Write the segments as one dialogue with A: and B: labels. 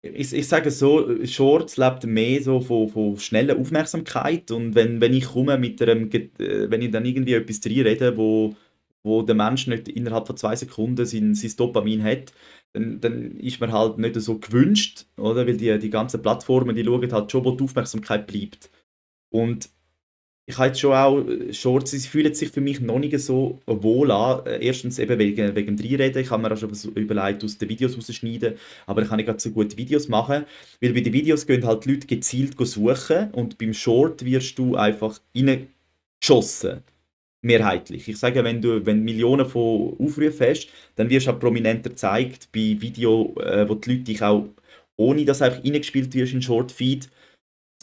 A: Ich sage so, Shorts lebt mehr so von schneller Aufmerksamkeit und wenn ich komme mit wenn ich dann irgendwie etwas reinrede, wo der Mensch nicht innerhalb von 2 Sekunden sein Dopamin hat, dann ist man halt nicht so gewünscht, oder? Weil die ganzen Plattformen, die schauen halt schon, wo die Aufmerksamkeit bleibt. Und ich habe jetzt schon auch Shorts, sie fühlen sich für mich noch nicht so wohl an. Erstens eben wegen dem Reinreden. Ich habe mir auch schon überlegt, aus den Videos rausschneiden, aber ich kann nicht gerade so gut Videos machen, weil bei den Videos gehen halt die Leute gezielt suchen und beim Short wirst du einfach reingeschossen. Mehrheitlich. Ich sage, wenn du Millionen von Aufrufen hast, dann wirst du auch prominenter gezeigt bei Video, wo die Leute dich auch, ohne dass du einfach reingespielt wirst in den Short-Feed,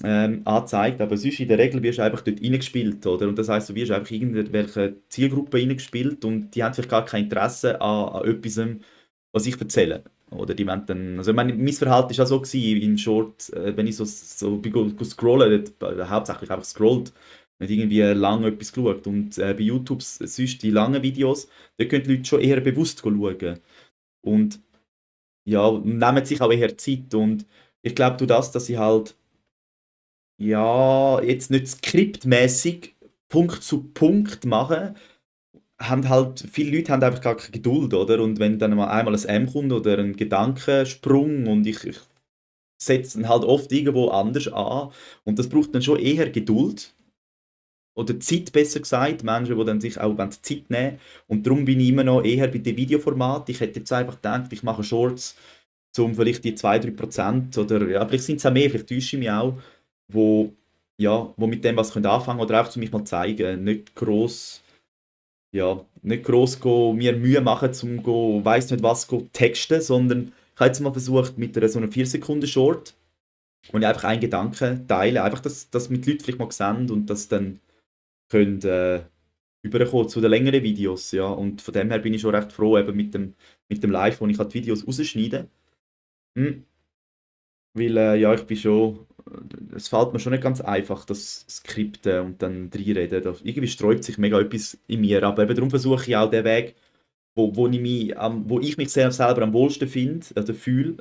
A: angezeigt, aber sonst in der Regel wirst du einfach dort reingespielt, oder? Und das heisst, du wirst einfach irgendwelche Zielgruppe reingespielt und die haben vielleicht gar kein Interesse an etwas, was ich erzähle. Oder die wollen dann, also ich meine, mein Verhalten war auch so gewesen, in Short, wenn ich so bin scrollen, hauptsächlich einfach scrollt, nicht irgendwie lang etwas geschaut. Und bei YouTube, sonst die langen Videos, da können die Leute schon eher bewusst schauen. Und ja, nehmen sich auch eher Zeit. Und ich glaube, durch das, dass ich halt ja, jetzt nicht skriptmäßig Punkt zu Punkt machen, haben halt, viele Leute haben einfach gar keine Geduld, oder? Und wenn dann mal einmal ein M kommt oder ein Gedankensprung und ich setze ihn halt oft irgendwo anders an und das braucht dann schon eher Geduld oder Zeit, besser gesagt, Menschen, die dann sich auch Zeit nehmen wollen. Und darum bin ich immer noch eher bei dem Videoformat. Ich hätte jetzt einfach gedacht, ich mache Shorts, um vielleicht die 2-3% oder ja, vielleicht sind es auch mehr, vielleicht täusche ich mich auch, wo, ja, wo mit dem was können anfangen oder einfach zu mich mal zeigen. Nicht gross, ja, nicht gross mir Mühe machen, zum weiss nicht was texten, sondern ich habe jetzt mal versucht mit so einer 4 Sekunden Short und einfach einen Gedanken teilen, einfach, dass mit die Leute vielleicht mal sehen und das dann können überkommen zu den längeren Videos, ja. Und von dem her bin ich schon recht froh eben mit dem Live, wo ich halt die Videos rausschneide. Hm. Weil, ja, ich bin schon, es fällt mir schon nicht ganz einfach, das Skripten und dann reinreden. Irgendwie sträubt sich mega etwas in mir. Aber eben darum versuche ich auch den Weg, wo ich mich selber am wohlsten finde, also fühle.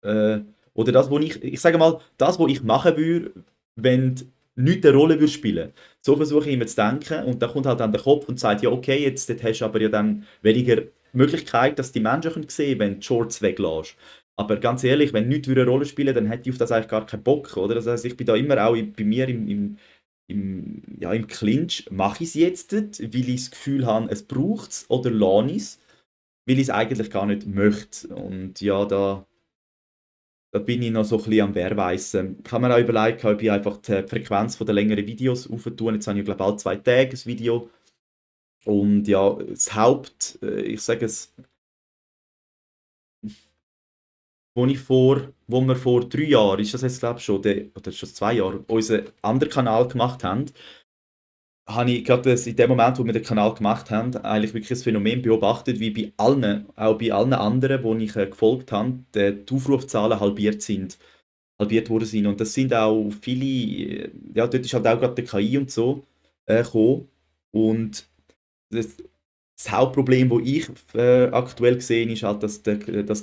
A: Äh, oder das, wo ich sage mal, das, was ich machen würde, wenn nichts eine Rolle würde spielen. So versuche ich immer zu denken und da kommt halt dann der Kopf und sagt, ja okay, jetzt dort hast du aber ja dann weniger Möglichkeit, dass die Menschen können sehen, wenn du die Shorts weglässt. Aber ganz ehrlich, wenn nichts eine Rolle spielen, dann hätte ich auf das eigentlich gar keinen Bock, oder? Das heißt, ich bin da immer auch bei mir ja, im Clinch, mache ich es jetzt, weil ich das Gefühl habe, es braucht es, oder lasse ich es, weil ich es eigentlich gar nicht möchte. Und ja, da bin ich noch so ein bisschen am Werweisen. Ich habe mir auch überlegt, ob ich einfach die Frequenz der längeren Videos aufentue. Jetzt habe ich, glaube ich, alle 2 Tage ein Video. Und ja, ich sage es, wo wir vor 3 Jahren, ist das jetzt glaube ich schon, oder schon 2 Jahre, unseren anderen Kanal gemacht haben, habe ich gerade in dem Moment, wo wir den Kanal gemacht haben, eigentlich wirklich das Phänomen beobachtet, wie bei allen, auch bei allen anderen, wo ich gefolgt habe, die Aufrufzahlen halbiert worden sind. Und das sind auch viele, ja, dort ist halt auch gerade die KI und so gekommen. Und das Hauptproblem, das ich aktuell sehe, ist halt, dass der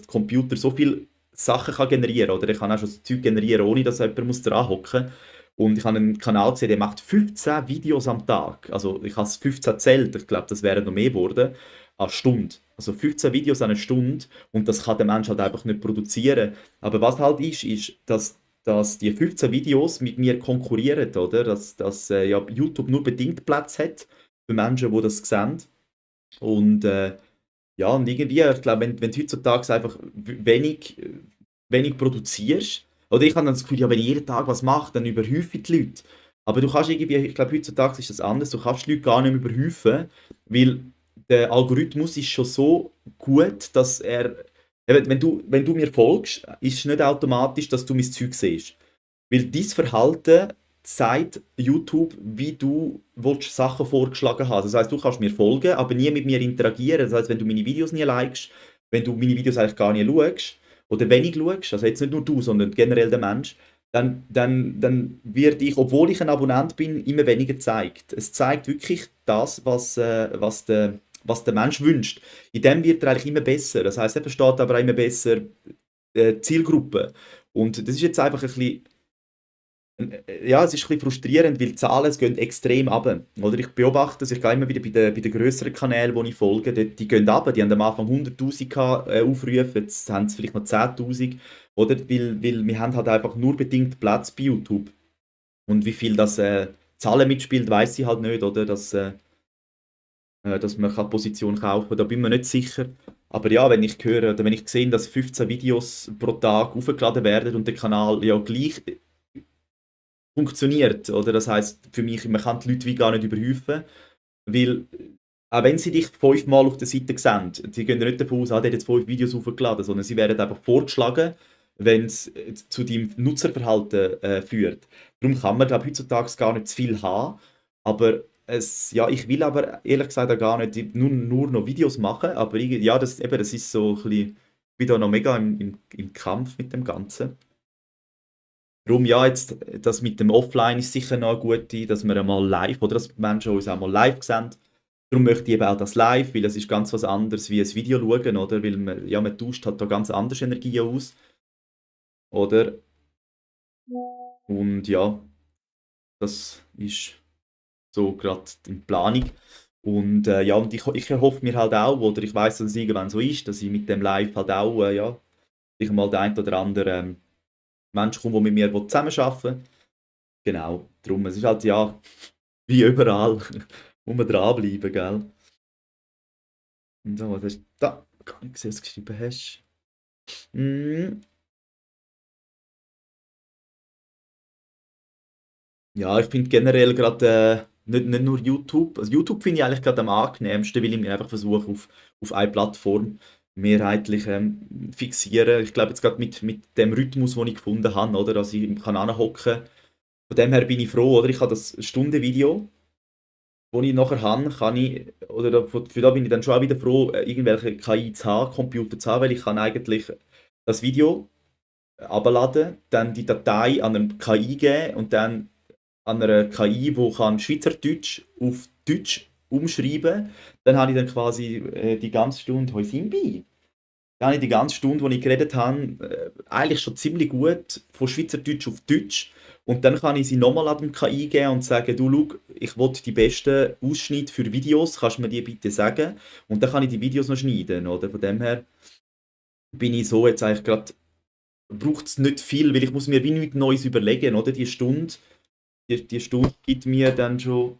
A: Computer so viele Sachen kann generieren kann. Oder ich kann auch schon das Zeug generieren, ohne dass jemand muss dran hocken muss. Und ich habe einen Kanal gesehen, der macht 15 Videos am Tag. Also ich habe es 15 gezählt, ich glaube, das wären noch mehr geworden. Eine Stunde. Also 15 Videos an einer Stunde. Und das kann der Mensch halt einfach nicht produzieren. Aber was halt ist, dass die 15 Videos mit mir konkurrieren, oder? Dass ja, YouTube nur bedingt Platz hat für Menschen, die das sehen. Und ja, und irgendwie, ich glaube, wenn du heutzutage einfach wenig produzierst, oder ich habe dann das Gefühl, ja, wenn ich jeden Tag was mache, dann überhäufe ich die Leute. Aber du kannst irgendwie, ich glaube, heutzutage ist das anders, du kannst die Leute gar nicht mehr überhäufen, weil der Algorithmus ist schon so gut, dass eben, wenn du mir folgst, ist es nicht automatisch, dass du mein Zeug siehst. Weil dein Verhalten sagt YouTube, wie du willst, Sachen vorgeschlagen hast. Das heißt, du kannst mir folgen, aber nie mit mir interagieren. Das heißt, wenn du meine Videos nie likest, wenn du meine Videos eigentlich gar nicht schaust, oder wenig schaust, also jetzt nicht nur du, sondern generell der Mensch, dann wird ich, obwohl ich ein Abonnent bin, immer weniger gezeigt. Es zeigt wirklich das, was der Mensch wünscht. In dem wird er eigentlich immer besser. Das heißt, er versteht aber auch immer besser, Zielgruppe. Und das ist jetzt einfach ein bisschen, ja, es ist ein bisschen frustrierend, weil die Zahlen es gehen extrem runter. Oder ich beobachte es, ich gehe immer wieder bei den grösseren Kanälen, die ich folge, die gehen runter. Die haben am Anfang 100'000 Aufrufe, jetzt haben sie vielleicht noch 10'000. Oder? Weil wir haben halt einfach nur bedingt Platz bei YouTube. Und wie viel das Zahlen mitspielt, weiß ich halt nicht, oder? Dass man kann Position kaufen kann, da bin ich mir nicht sicher. Aber ja, wenn ich höre, oder wenn ich sehe, dass 15 Videos pro Tag aufgeladen werden und der Kanal ja gleich funktioniert, oder? Das heißt für mich, man kann die Leute wie gar nicht überhäufen, weil auch wenn sie dich 5-mal auf der Seite sehen, sie gehen ja nicht davon aus, der hat jetzt 5 Videos aufgeladen, sondern sie werden einfach vorgeschlagen, wenn es zu deinem Nutzerverhalten führt. Darum kann man, glaube ich, heutzutage gar nicht zu viel haben, aber ja, ich will aber ehrlich gesagt auch gar nicht nur noch Videos machen, aber ja, das ist so ein bisschen, ich bin da noch mega im Kampf mit dem Ganzen. Darum ja, jetzt das mit dem Offline ist sicher noch eine gute, dass wir einmal live, oder dass die Menschen uns auch mal live sehen. Darum möchte ich eben auch das live, weil es ist ganz was anderes wie ein Video schauen, oder? Weil man tauscht halt da ganz andere Energien aus, oder? Und ja, das ist so gerade in Planung. Und ja, und ich erhoffe mir halt auch, oder ich weiß, dass es irgendwann so ist, dass ich mit dem Live halt auch, ja, ich mal den ein oder anderen Mensch komme, der mit mir zusammenarbeiten will. Genau, darum, es ist halt ja, wie überall, muss man dranbleiben, gell? Und so, das ist, da, kann ich sehen, was du geschrieben hast. Mm, ja, ich finde generell gerade nicht nur YouTube, also YouTube finde ich eigentlich gerade am angenehmsten, weil ich mich einfach versuche, auf eine Plattform mehrheitlich fixieren. Ich glaube jetzt gerade mit dem Rhythmus, den ich gefunden habe, oder, dass ich kann anhocken. Von dem her bin ich froh, oder? Ich habe das Stundenvideo, das ich nachher habe, kann ich, oder für da bin ich dann schon auch wieder froh, irgendwelche KI zu haben, Computer zu haben, weil ich kann eigentlich das Video abladen, dann die Datei an eine KI geben und dann an einer KI, die kann Schweizerdeutsch auf Deutsch umschreiben. Dann habe ich dann quasi die ganze Stunde «Hoi Simbi». Dann habe ich die ganze Stunde, die ich geredet habe, eigentlich schon ziemlich gut von Schweizerdeutsch auf Deutsch. Und dann kann ich sie nochmal an die KI geben und sagen, du schau, ich will die besten Ausschnitte für Videos, kannst du mir die bitte sagen? Und dann kann ich die Videos noch schneiden, oder? Von dem her bin ich so jetzt eigentlich gerade, braucht es nicht viel, weil ich muss mir wie nichts Neues überlegen, oder? Die Stunde gibt mir dann schon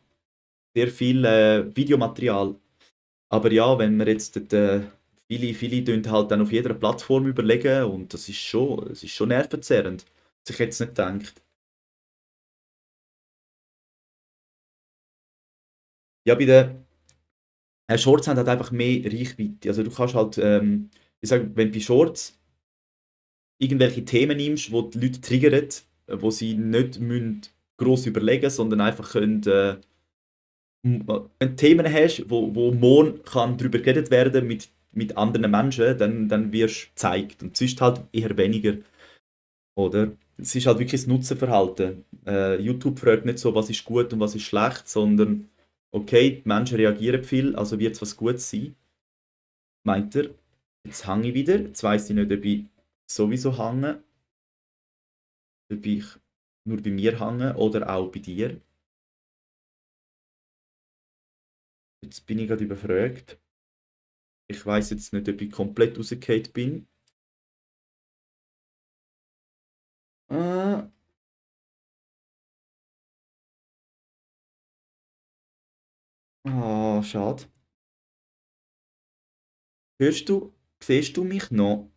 A: sehr viel Videomaterial. Aber ja, wenn wir jetzt viele tun halt dann auf jeder Plattform überlegen und das ist schon nervenzerrend, was ich jetzt nicht gedacht. Ja, bei den Shorts haben halt einfach mehr Reichweite. Also du kannst halt, ich sage, wenn du bei Shorts irgendwelche Themen nimmst, die die Leute triggern, wo sie nicht müssen gross überlegen, sondern einfach können, wenn du Themen hast, wo morgen kann darüber geredet werden mit anderen Menschen, dann wirst du gezeigt. Und sonst halt eher weniger, oder? Es ist halt wirklich das Nutzerverhalten. YouTube fragt nicht so, was ist gut und was ist schlecht, sondern okay, die Menschen reagieren viel, also wird es was Gutes sein. Meint er, jetzt hänge ich wieder. Jetzt weiss ich nicht, ob ich sowieso hänge, ob ich nur bei mir hänge oder auch bei dir. Jetzt bin ich gerade überfragt. Ich weiß jetzt nicht, ob ich komplett rausgefallen bin. Äh, schade. Hörst du, siehst du mich noch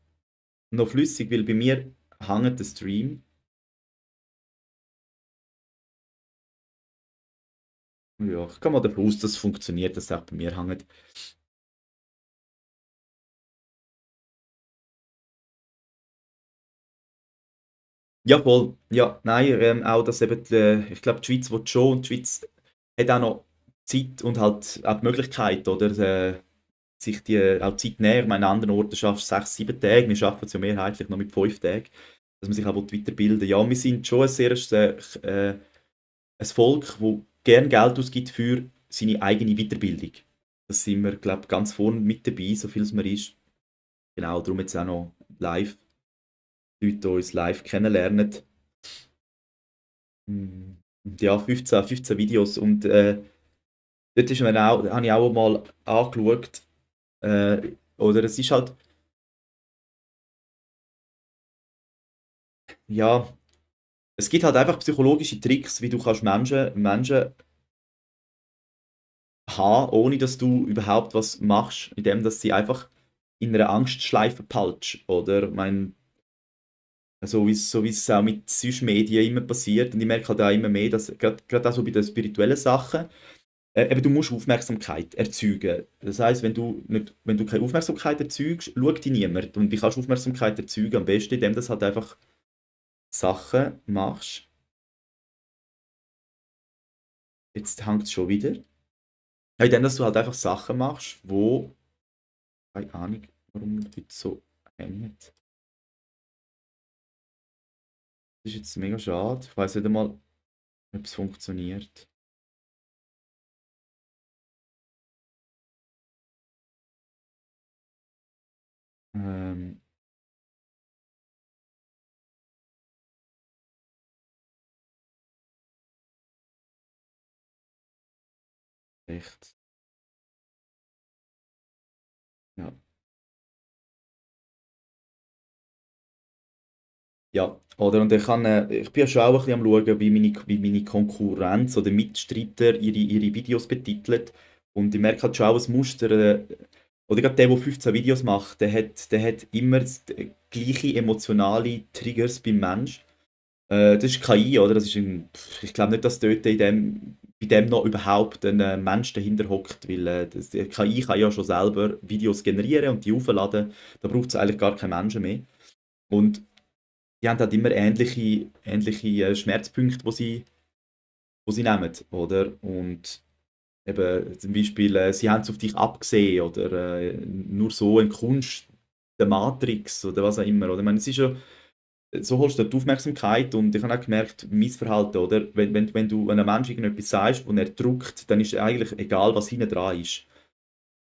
A: flüssig? Weil bei mir hängt der Stream. Ja, ich gehe mal davon aus, dass es funktioniert, dass es auch bei mir hängt. Ja, voll. Ja, nein, auch dass eben, ich glaube, die Schweiz will schon und die Schweiz hat auch noch Zeit und halt auch die Möglichkeit, oder, sich die auch Zeit nehmen. Ich meine, an anderen Orten schaffst du 6, 7 Tage, wir schaffen es ja mehrheitlich noch mit 5 Tagen, dass man sich auch weiterbilden will. Ja, wir sind schon ein Volk, das gerne Geld ausgibt für seine eigene Weiterbildung. Das sind wir, glaube ich, ganz vorne mit dabei, so viel es mir ist. Genau, darum jetzt auch noch live. Leute uns live kennenlernen. Mm, Und ja, 15 Videos und dort ist mir auch, habe ich auch mal angeschaut, oder es ist halt, ja, es gibt halt einfach psychologische Tricks, wie du kannst Menschen haben, ohne dass du überhaupt was machst, indem dass sie einfach in einer Angstschleife paltsch, oder? Ich meine, so wie es auch mit sonst Medien immer passiert, und ich merke halt auch immer mehr, dass gerade auch so bei den spirituellen Sachen, eben, du musst Aufmerksamkeit erzeugen. Das heißt, wenn du keine Aufmerksamkeit erzeugst, schaut dich niemand. Und wie kannst du Aufmerksamkeit erzeugen? Am besten, indem du halt einfach Sachen machst. Jetzt hängt es schon wieder. Ja, indem dass du halt einfach Sachen machst, wo, keine Ahnung, warum das heute so hängt. Das ist jetzt mega schade. Ich weiß nicht einmal, ob es funktioniert. Ähm, echt. Ja. Ja, oder? Und ich bin ja schon auch ein bisschen am schauen, wie meine Konkurrenz oder Mitstreiter ihre Videos betitelt. Und ich merke halt schon auch ein Muster. Oder gerade der 15 Videos macht, der hat immer gleiche emotionale Triggers beim Mensch. Das ist KI, oder? Ich glaube nicht, dass dort bei dem noch überhaupt ein Mensch dahinter hockt, weil die KI kann ja schon selber Videos generieren und die aufladen. Da braucht es eigentlich gar keinen Menschen mehr. Und die haben halt immer ähnliche Schmerzpunkte, wo sie nehmen, oder? Und eben zum Beispiel, sie haben es auf dich abgesehen oder nur so eine Kunst der Matrix oder was auch immer. Oder? Ich meine, es ist ja, so holst du die Aufmerksamkeit und ich habe auch gemerkt, mein Verhalten, oder? Wenn du einem Menschen irgendetwas sagst und er druckt, dann ist eigentlich egal, was hinten dran ist.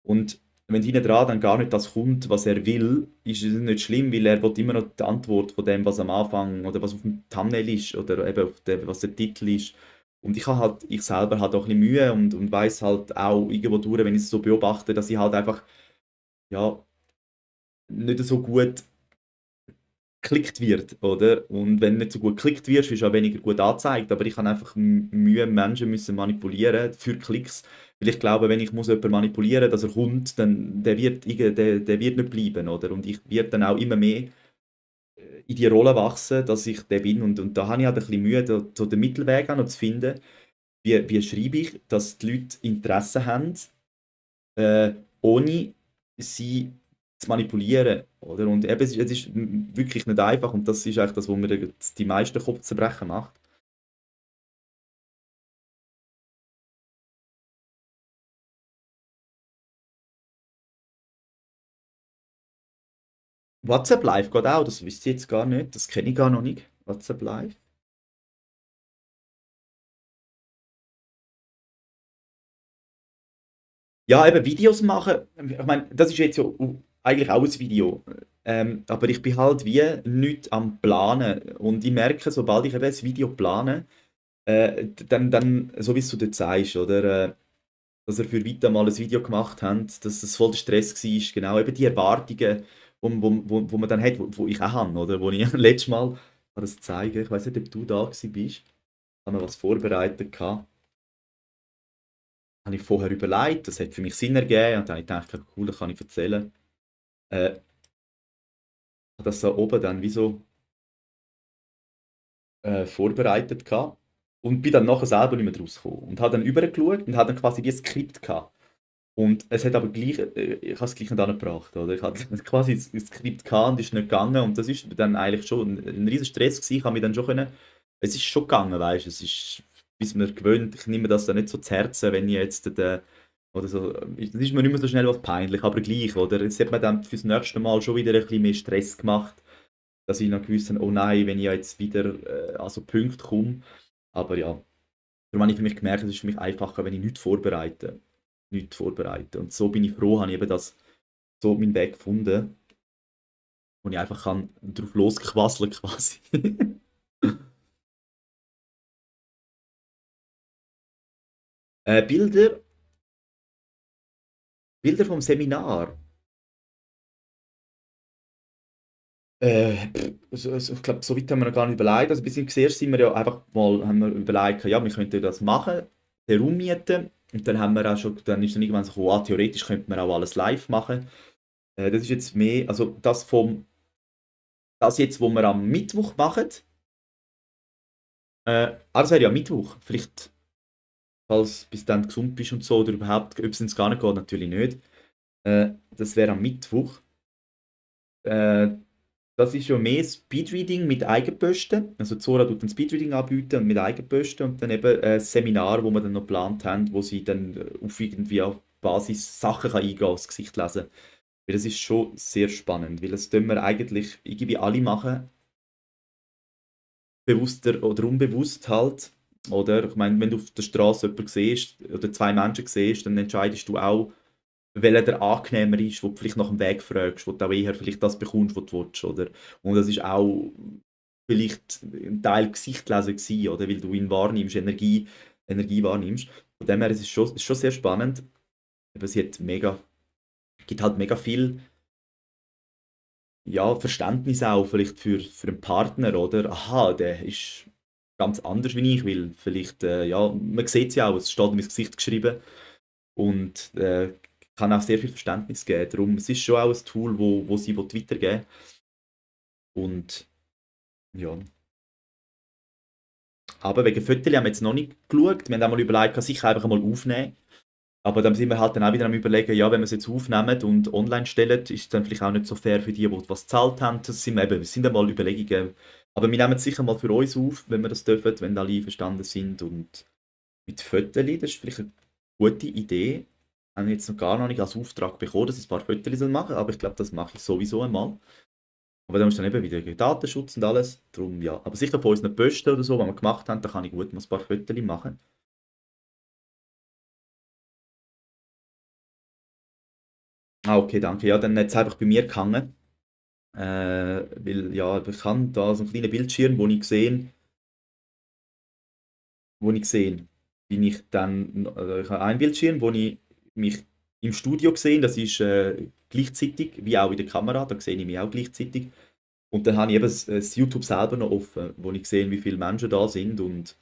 A: Und wenn hinten dran dann gar nicht das kommt, was er will, ist es nicht schlimm, weil er will immer noch die Antwort von dem, was am Anfang oder was auf dem Thumbnail ist oder eben was der Titel ist. Und ich selber halt auch ein bisschen Mühe und weiß halt auch irgendwo durch, wenn ich es so beobachte, dass ich halt einfach, ja, nicht so gut geklickt wird, oder? Und wenn nicht so gut geklickt wirst, wirst du auch weniger gut angezeigt. Aber ich habe einfach Mühe, Menschen müssen manipulieren für Klicks. Weil ich glaube, wenn ich muss jemanden manipulieren, dass er kommt, dann der wird nicht bleiben, oder? Und ich werde dann auch immer mehr in die Rolle wachsen, dass ich der bin. Und da habe ich halt ein bisschen Mühe, da, so den Mittelweg auch noch zu finden. Wie schreibe ich, dass die Leute Interesse haben, äh, ohne sie zu manipulieren, oder? Und eben, es ist wirklich nicht einfach und das ist eigentlich das, wo mir die meisten Kopfzerbrechen macht. WhatsApp Live geht auch, das wüsste ich jetzt gar nicht, das kenne ich gar noch nicht. WhatsApp Live. Ja, eben Videos machen, ich meine, das ist jetzt ja eigentlich auch ein Video. Aber ich bin halt wie nicht am Planen. Und ich merke, sobald ich eben ein Video plane, dann, so wie es du dort sagst, oder? Dass er für Vita mal ein Video gemacht haben, dass das voll der Stress war. Genau, eben die Erwartungen, wo man dann hat, wo ich auch habe, oder? Wo ich letztes Mal, ich kann das zeigen, ich weiß nicht, ob du da gewesen bist, habe mir was vorbereitet gehabt. Habe ich vorher überlegt, das hat für mich Sinn ergeben und dann habe ich gedacht, ja, cool, das kann ich erzählen. Habe das da oben dann wie so vorbereitet gehabt und bin dann nachher selber nicht mehr rausgekommen. Und habe dann übergeschaut und habe dann quasi wie ein Skript gehabt. Und es hat aber gleich, ich habe es gleich nicht angebracht, oder? Ich hatte quasi das Skript gehabt und ist nicht gegangen und das ist dann eigentlich schon ein riesen Stress gewesen. Ich habe mich dann schon können, es ist schon gegangen, weißt du, es ist, bis man gewöhnt, ich nehme das dann nicht so zu Herzen, wenn ich jetzt oder so, es ist mir nicht mehr so schnell was peinlich, aber gleich, oder? Es hat mir dann fürs nächste Mal schon wieder ein bisschen mehr Stress gemacht, dass ich noch gewusst habe, oh nein, wenn ich ja jetzt wieder an so Punkte komme, aber ja, darum habe ich für mich gemerkt, es ist für mich einfacher, wenn ich nichts vorbereite. Nichts vorbereite. Und so bin ich froh, habe ich eben so meinen Weg gefunden. wo ich einfach kann drauf losquasseln quasi. Bilder, Bilder vom Seminar. Ich glaube, so weit haben wir noch gar nicht überlegt. Also, bis jetzt zuerst sind wir ja einfach mal, haben wir überlegt, ja, wir könnten das machen, den Raum mieten. Und dann haben wir auch schon, dann ist dann irgendwann so gekommen, theoretisch könnte man auch alles live machen. Das ist jetzt mehr, also das jetzt, wo wir am Mittwoch machen, das wäre ja Mittwoch. Vielleicht, falls bis dann gesund bist und so, oder überhaupt, ob es uns gar nicht geht, natürlich nicht. Das wäre am Mittwoch. Äh, Das ist ja mehr Speedreading mit Eigenposten. Also Zora tut ein Speedreading anbieten und mit Eigenposten und dann eben ein Seminar, wo wir dann noch geplant haben, wo sie dann auf irgendwie auf Basis Sachen kann eingehen, aufs Gesicht lesen. Weil das ist schon sehr spannend, weil das tun wir eigentlich irgendwie alle machen, bewusster oder unbewusst halt. Oder ich meine, wenn du auf der Straße jemanden siehst oder zwei Menschen siehst, dann entscheidest du auch, welcher der angenehmer ist, wo du vielleicht nach dem Weg fragst, wo du auch eher vielleicht das bekommst, was du willst, oder? Und das ist auch vielleicht ein Teil Gesicht lesen gewesen, oder? Weil du ihn wahrnimmst, Energie wahrnimmst. Von dem her, ist schon sehr spannend. Aber es hat gibt halt mega viel, ja, Verständnis auch vielleicht für einen Partner, oder? Aha, der ist ganz anders wie ich will. Vielleicht, ja, man sieht es ja auch, es steht in mein Gesicht geschrieben. Und kann auch sehr viel Verständnis geben. Darum, es ist schon auch ein Tool, wo sie weitergeben will. Und ja. Aber wegen Fotos haben wir jetzt noch nicht geschaut. Wir haben auch mal überlegt, kann sicher einfach mal aufnehmen. Aber dann sind wir halt dann auch wieder am überlegen, ja, wenn wir es jetzt aufnehmen und online stellen, ist es dann vielleicht auch nicht so fair für die, die was gezahlt haben. Das sind einmal Überlegungen. Aber wir nehmen es sicher mal für uns auf, wenn wir das dürfen, wenn alle einverstanden sind. Und mit Fotos, das ist vielleicht eine gute Idee. Habe ich jetzt noch nicht als Auftrag bekommen, dass ich ein paar Fotos machen soll, aber ich glaube, das mache ich sowieso einmal. Aber dann ist dann eben wieder Datenschutz und alles. Darum ja. Aber sicher von unseren Posten oder so, die wir gemacht haben, da kann ich gut mal ein paar Fotos machen. Ah, okay, danke. Ja, dann hat es einfach bei mir gehangen. Weil, ja, ich habe da so einen kleinen Bildschirm, wo ich sehe, bin ich dann, ich habe einen Bildschirm, wo ich mich im Studio sehe, das ist gleichzeitig, wie auch in der Kamera, da sehe ich mich auch gleichzeitig. Und dann habe ich eben das YouTube selber noch offen, wo ich sehe, wie viele Menschen da sind und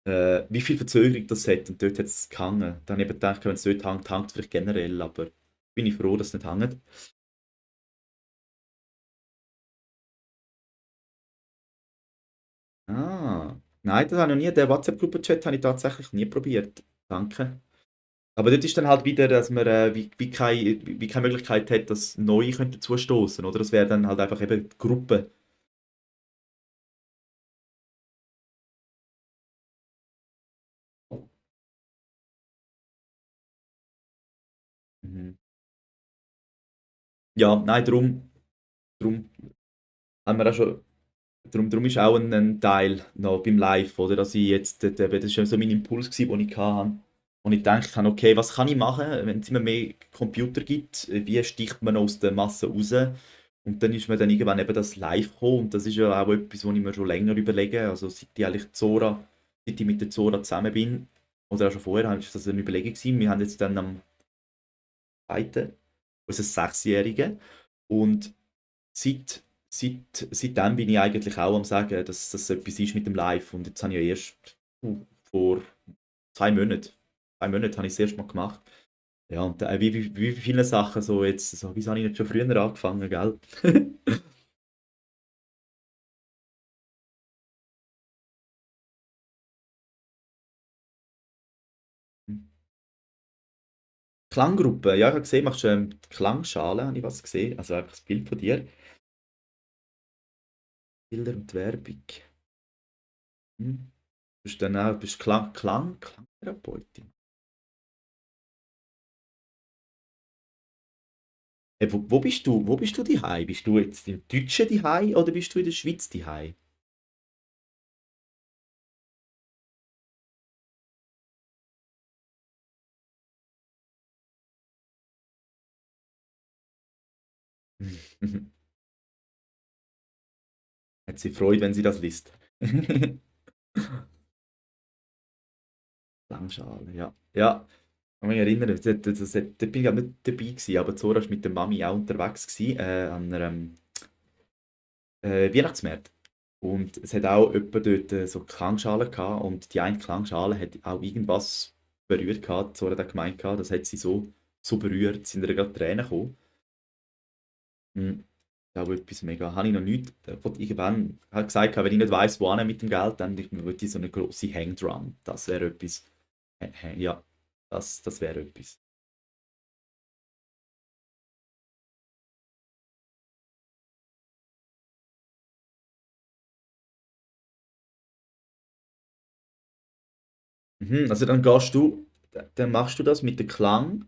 A: wie viel Verzögerung das hat. Und dort hat es gehangen. Dann habe ich eben gedacht, wenn es dort hängt, hängt es vielleicht generell, aber bin ich froh, dass es nicht hängt. Ah, nein, das habe ich noch nie. Den WhatsApp-Gruppen-Chat habe ich tatsächlich nie probiert. Danke. Aber dort ist dann halt wieder, dass man wie keine Möglichkeit hat, dass neue könnten zustoßen, oder? Das wäre dann halt einfach eben die Gruppe. Mhm. Ja, nein, drum haben wir auch schon, drum ist auch ein Teil noch beim Live, oder? Dass ich jetzt, das war ja so mein Impuls, gewesen, den ich hatte. Und ich gedacht habe, okay, was kann ich machen, wenn es immer mehr Computer gibt? Wie sticht man aus der Masse raus? Und dann ist mir dann irgendwann eben das Live gekommen. Und das ist ja auch etwas, was ich mir schon länger überlege. Also seit ich mit der Zora zusammen bin, oder auch schon vorher, war das eine Überlegung gewesen. Wir haben jetzt dann am 2. unser Sechsjährigen. Und seitdem bin ich eigentlich auch am sagen, dass das etwas ist mit dem Live. Und jetzt habe ich ja erst vor 2 Monaten habe ich es erst mal gemacht. Ja, und wie viele Sachen so jetzt, so, wieso habe ich nicht schon früher angefangen, gell? Klanggruppe, ja, ich habe gesehen, machst du Klangschale, habe ich was gesehen, also einfach das Bild von dir. Bilder und Werbung. Hm. Bist Klangtherapeutin. Wo bist du daheim? Bist du jetzt im Deutschen daheim oder bist du in der Schweiz daheim? hat sie Freude, wenn sie das liest. Klangschale, ja. Ja, ich kann mich erinnern, da bin ich halt nicht dabei gewesen, aber Zora war mit der Mami auch unterwegs gewesen, an einem Weihnachtsmarkt. Und es hat auch jemand dort so Klangschalen gehabt und die eine Klangschale hat auch irgendwas berührt gehabt. Zora hat gemeint gehabt, das hat sie so berührt, sind ihr gerade Tränen gekommen. Mhm. Das ist auch etwas mega. Habe ich noch nicht. Der wollte irgendwann hat gesagt, wenn ich nicht weiss, wohin mit dem Geld, dann würde ich so eine grosse Hangdrum. Das wäre etwas. Ja, das wäre etwas. Mhm, also dann machst du das mit dem Klang,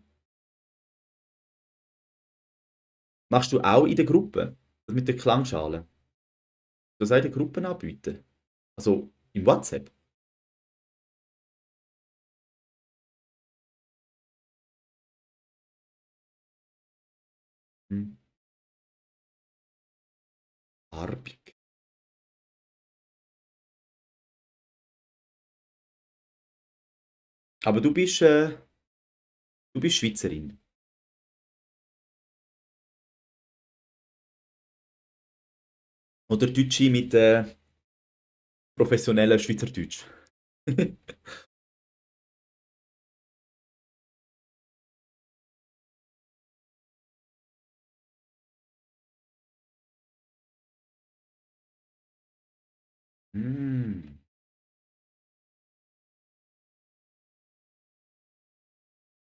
A: machst du auch in der Gruppe, das mit der Klangschale. Du sollst in Gruppen anbieten. Also im WhatsApp. Mhm. Farbig. Aber du bist Schweizerin. Oder Deutsche mit professionellem Schweizerdeutsch. Mm,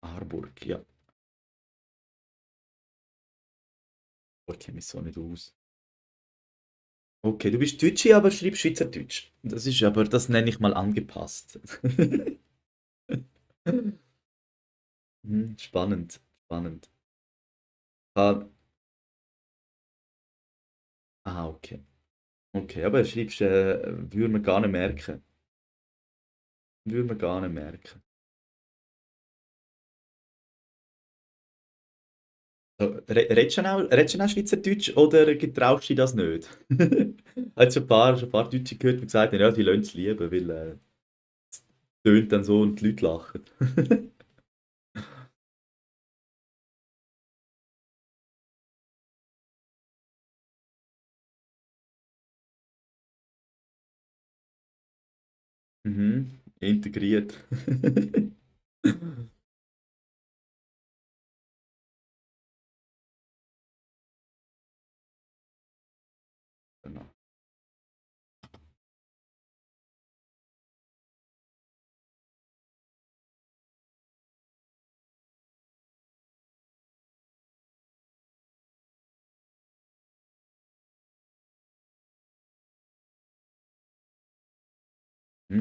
A: Marburg, ja. Ich kenne mich so nicht aus. Okay, du bist Deutsche, aber schreibst Schweizerdeutsch. Das nenne ich mal angepasst. Spannend, spannend. Ah, okay. Okay, aber schreibst, würde man gar nicht merken. Würde man gar nicht merken. So, redest du auch Schweizerdeutsch oder getraust du dich das nicht? Hat schon ein paar Deutsche gehört, die gesagt haben, ja, die lassen es lieben, weil es tönt dann so und die Leute lachen. Mhm, integriert. Genau.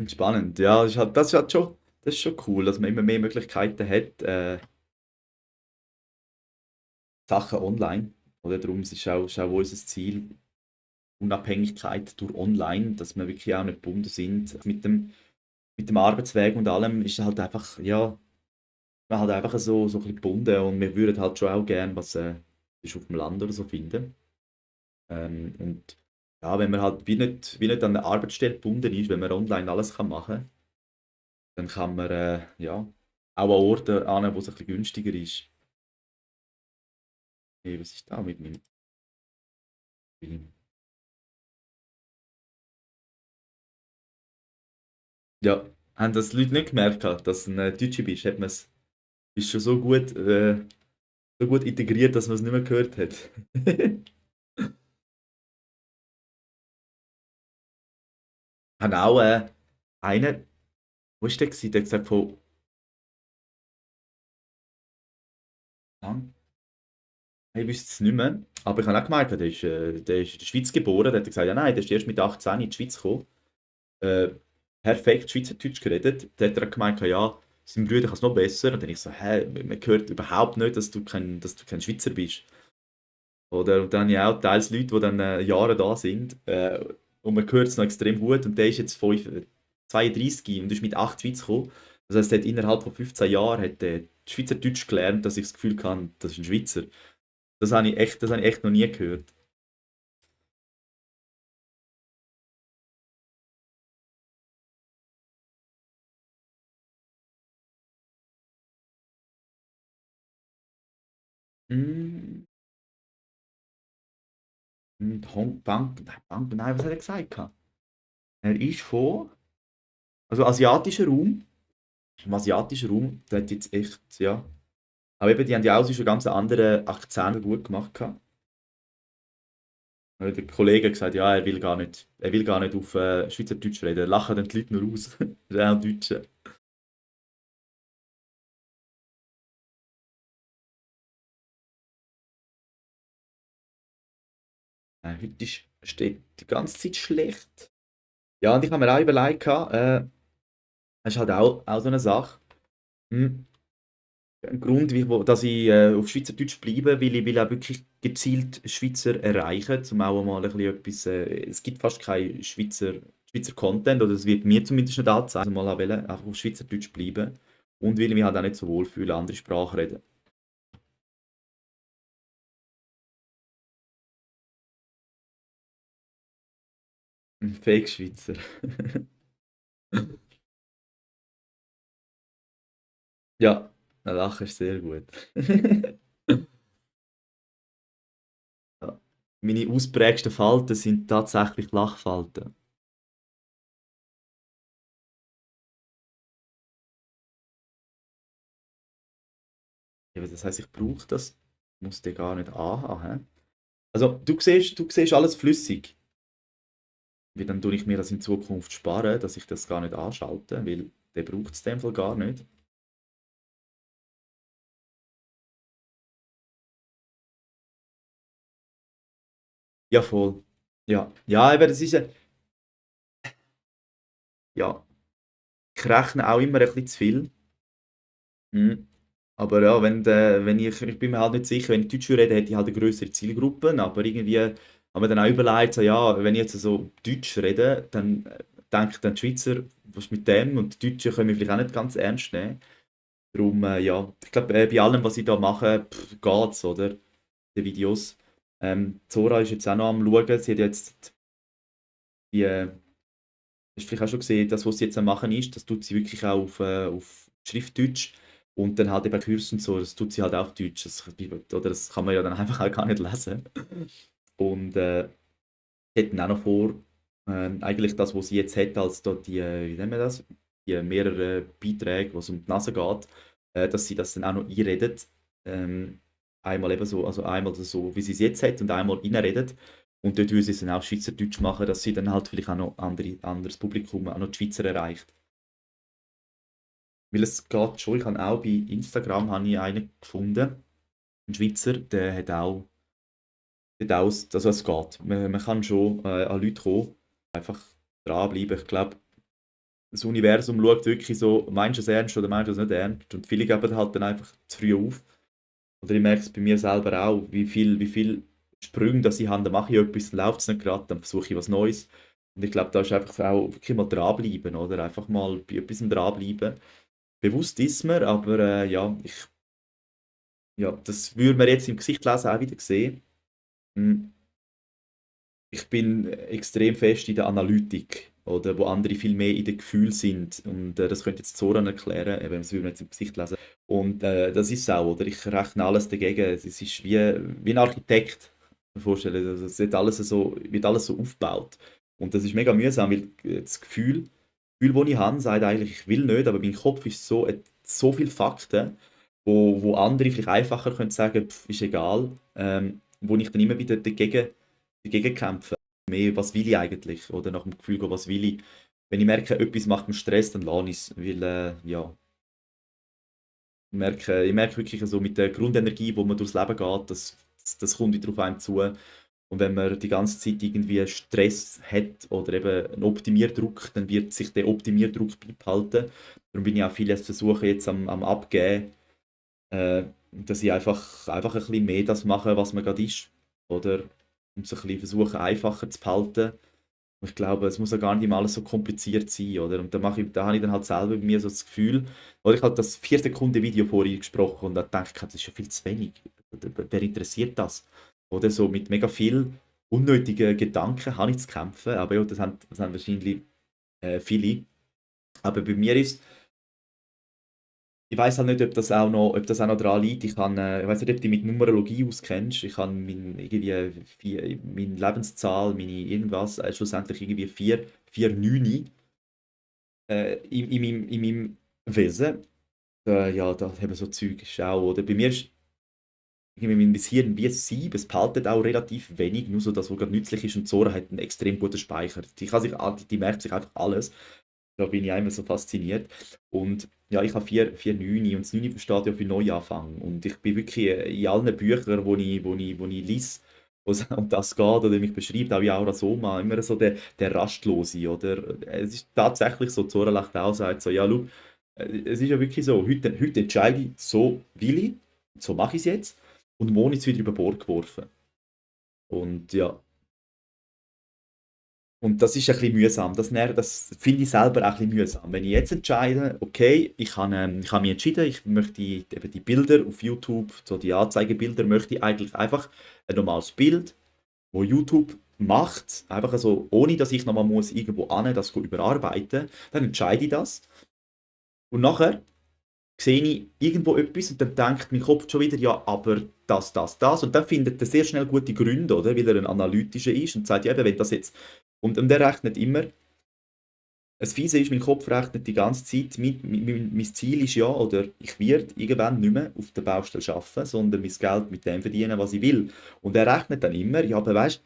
A: Spannend, ja, das ist schon cool, dass man immer mehr Möglichkeiten hat, Sachen online. Oder darum ist auch unser Ziel, Unabhängigkeit durch online, dass wir wirklich auch nicht gebunden sind. Mit dem Arbeitsweg und allem ist halt einfach, ja, man halt einfach so ein bisschen gebunden und wir würden halt schon auch gerne was ist auf dem Land oder so finden. Und ja, wenn man halt wie nicht an der Arbeitsstelle gebunden ist, wenn man online alles kann machen, dann kann man ja auch an Orte an, wo es ein bisschen günstiger ist. Hey, was ist da mit meinem Film? Ja, haben das die Leute nicht gemerkt, gehabt, dass du ein Deutscher bist? Bist schon so gut integriert, dass man es nicht mehr gehört hat. Haben auch einen, wo ist der gewesen? Der hat gesagt von, ich wüsste es nicht mehr, aber ich habe auch gemerkt, der ist in der Schweiz geboren. Der hat gesagt, ja nein, der ist erst mit 18 in die Schweiz gekommen. Äh, perfekt Schweizerdeutsch geredet. Dann hat er gemeint, ja, sein Bruder kann es noch besser. Und dann ich so, hä, man hört überhaupt nicht, dass du kein Schweizer bist. Oder, und dann habe ich auch teils Leute, die dann Jahre da sind. Und man hört es noch extrem gut. Und der ist jetzt 32 und ist mit 8 Schweiz gekommen. Das heißt, er hat innerhalb von 15 Jahren hat er Schweizerdeutsch gelernt, dass ich das Gefühl habe, das ist ein Schweizer. Das habe ich echt noch nie gehört. Hm, nein, was hat er gesagt? Er ist von, also asiatischer Raum, im asiatischen Raum, der hat jetzt echt, ja. Aber eben, die haben ja auch schon ganz andere Akzente gut gemacht. Der Kollege hat gesagt, ja, er will gar nicht auf Schweizerdeutsch reden, lachen dann die Leute nur aus. Das ist auch Deutsche. Heute steht die ganze Zeit schlecht. Ja, und ich habe mir auch überlegt, das ist halt auch so eine Sache. Hm, ein Grund, dass ich auf Schweizerdeutsch bleibe, weil ich will auch wirklich gezielt Schweizer erreichen, um auch mal ein bisschen etwas, es gibt fast kein Schweizer Content, oder es wird mir zumindest nicht angezeigt, also mal auch wollen, einfach auf Schweizerdeutsch bleiben und weil ich mich halt auch nicht so wohl fühle, andere Sprachen reden. Ein Fake-Schweizer. Ja, ein Lachen ist sehr gut. Ja. Meine ausprägsten Falten sind tatsächlich Lachfalten. Ja, aber das heisst, ich brauche das, muss den gar nicht anhaben. Hä? Also, du siehst alles flüssig. Weil dann tue ich mir das in Zukunft sparen, dass ich das gar nicht anschalte, weil der braucht es in dem Fall gar nicht. Ja, voll. Ja, ja, eben, das ist ja, ich rechne auch immer ein bisschen zu viel. Mhm. Aber ja, ich bin mir halt nicht sicher, wenn ich Deutsch rede, hätte ich halt eine größere Zielgruppe, aber irgendwie haben wir dann auch überlegt, so, ja, wenn ich jetzt so Deutsch rede, dann denken dann die Schweizer, was ist mit dem? Und die Deutschen können wir vielleicht auch nicht ganz ernst nehmen. Darum, ja, ich glaube, bei allem, was ich da mache, geht's, oder? Die Videos. Zora ist jetzt auch noch am Schauen. Sie hat jetzt die, hast du vielleicht auch schon gesehen, das, was sie jetzt am Machen ist, das tut sie wirklich auch auf Schriftdeutsch. Und dann halt eben Kürzel und so, das tut sie halt auch Deutsch. Oder das kann man ja dann einfach auch gar nicht lesen. Und sie hat dann auch noch vor, eigentlich das, was sie jetzt hat, als da die, wie nennen wir das, die mehrere Beiträge, wo es um die Nase geht, dass sie das dann auch noch einredet. Einmal eben so, also einmal so, wie sie es jetzt hat und einmal reinredet. Und dort würde sie es dann auch Schweizerdeutsch machen, dass sie dann halt vielleicht auch noch anderes Publikum, auch noch die Schweizer erreicht. Weil es geht schon, ich habe auch bei Instagram habe ich einen gefunden, einen Schweizer, der hat auch, also es geht. Man kann schon an Leute kommen, einfach dranbleiben. Ich glaube, das Universum schaut wirklich so, meinst du es ernst oder meinst du es nicht ernst? Und viele geben halt dann einfach zu früh auf. Oder ich merke es bei mir selber auch, wie viel Sprünge dass ich habe, dann mache ich etwas, dann läuft es nicht gerade, dann versuche ich was Neues. Und ich glaube, da ist einfach auch wirklich mal dranbleiben, oder? Einfach mal bei etwas dranbleiben. Bewusst ist mir, aber ja, ja, das würde man jetzt im Gesicht lesen auch wieder sehen. Hm, ich bin extrem fest in der Analytik, oder wo andere viel mehr in den Gefühlen sind. Und das könnte jetzt Zoran erklären, wenn wir es würden wir jetzt im Gesicht lesen. Und das ist es auch, oder? Ich rechne alles dagegen. Es ist wie ein Architekt, mir vorstellen. Also, wird alles so aufgebaut. Und das ist mega mühsam, weil das Gefühl, das ich habe, sagt eigentlich, ich will nicht, aber mein Kopf ist so, hat so viele Fakten, wo andere vielleicht einfacher können sagen, ist egal, wo ich dann immer wieder dagegen kämpfe. Mehr, was will ich eigentlich? Oder nach dem Gefühl gehen, was will ich? Wenn ich merke, etwas macht mir Stress, dann lasse ich es. Weil, ja, ich merke wirklich so mit der Grundenergie, wo man durchs Leben geht, das kommt wieder auf einen zu. Und wenn man die ganze Zeit irgendwie Stress hat oder eben einen Optimierdruck, dann wird sich der Optimierdruck beibehalten. Darum bin ich auch vieles versuche jetzt am Abgeben, dass ich einfach ein bisschen mehr das mache, was man gerade ist. Oder um es ein bisschen versuchen, einfacher zu behalten. Und ich glaube, es muss ja gar nicht immer alles so kompliziert sein, oder? Und da habe ich dann halt selber bei mir so das Gefühl, oder ich habe das 4 Sekunden Video vorhin gesprochen und da denke ich, das ist ja viel zu wenig. Wer interessiert das? Oder so mit mega viel unnötigen Gedanken habe ich zu kämpfen, aber ja, das haben wahrscheinlich viele. Aber bei mir ist Ich weiß halt nicht, ob das auch noch daran liegt. Ich weiß nicht, ob du dich mit Numerologie auskennst. Ich habe meine Lebenszahl, meine irgendwas, schlussendlich irgendwie 4 9 in meinem Wesen. Ja, da haben so Zeug ist auch, oder? Bei mir ist irgendwie mein Hirn wie ein Sieb, es behaltet auch relativ wenig, nur so das, was gerade nützlich ist. Und Zora hat einen extrem guten Speicher. Die merkt sich einfach alles. Da bin ich immer so fasziniert. Und ja, ich habe 4 9 und das 9 steht ja für Neuanfang. Und ich bin wirklich in allen Büchern, wo ich lese, wo es um das geht oder mich beschreibt, auch in Aura Soma, immer so der Rastlose. Oder es ist tatsächlich so, Zora lacht auch, sagt so, ja, schau, es ist ja wirklich so, heute entscheide ich, so will ich, so mache ich es jetzt. Und morgen ist es wieder über Bord geworfen. Und ja, und das ist ein bisschen mühsam. Das finde ich selber auch ein bisschen mühsam. Wenn ich jetzt entscheide, okay, ich habe mich entschieden, ich möchte eben die Bilder auf YouTube, so die Anzeigebilder, möchte ich eigentlich einfach ein normales Bild, wo YouTube macht, einfach so, ohne dass ich nochmal muss irgendwo das überarbeiten, dann entscheide ich das. Und nachher sehe ich irgendwo etwas und dann denkt mein Kopf schon wieder, ja, aber das. Und dann findet er sehr schnell gute Gründe, oder? Weil er ein analytischer ist und sagt, ja, eben, wenn das jetzt. Und er rechnet immer. Das Fiese ist, mein Kopf rechnet die ganze Zeit, mein Ziel ist ja, oder ich werde irgendwann nicht mehr auf der Baustelle arbeiten, sondern mein Geld mit dem verdienen, was ich will. Und er rechnet dann immer, ja, aber weißt,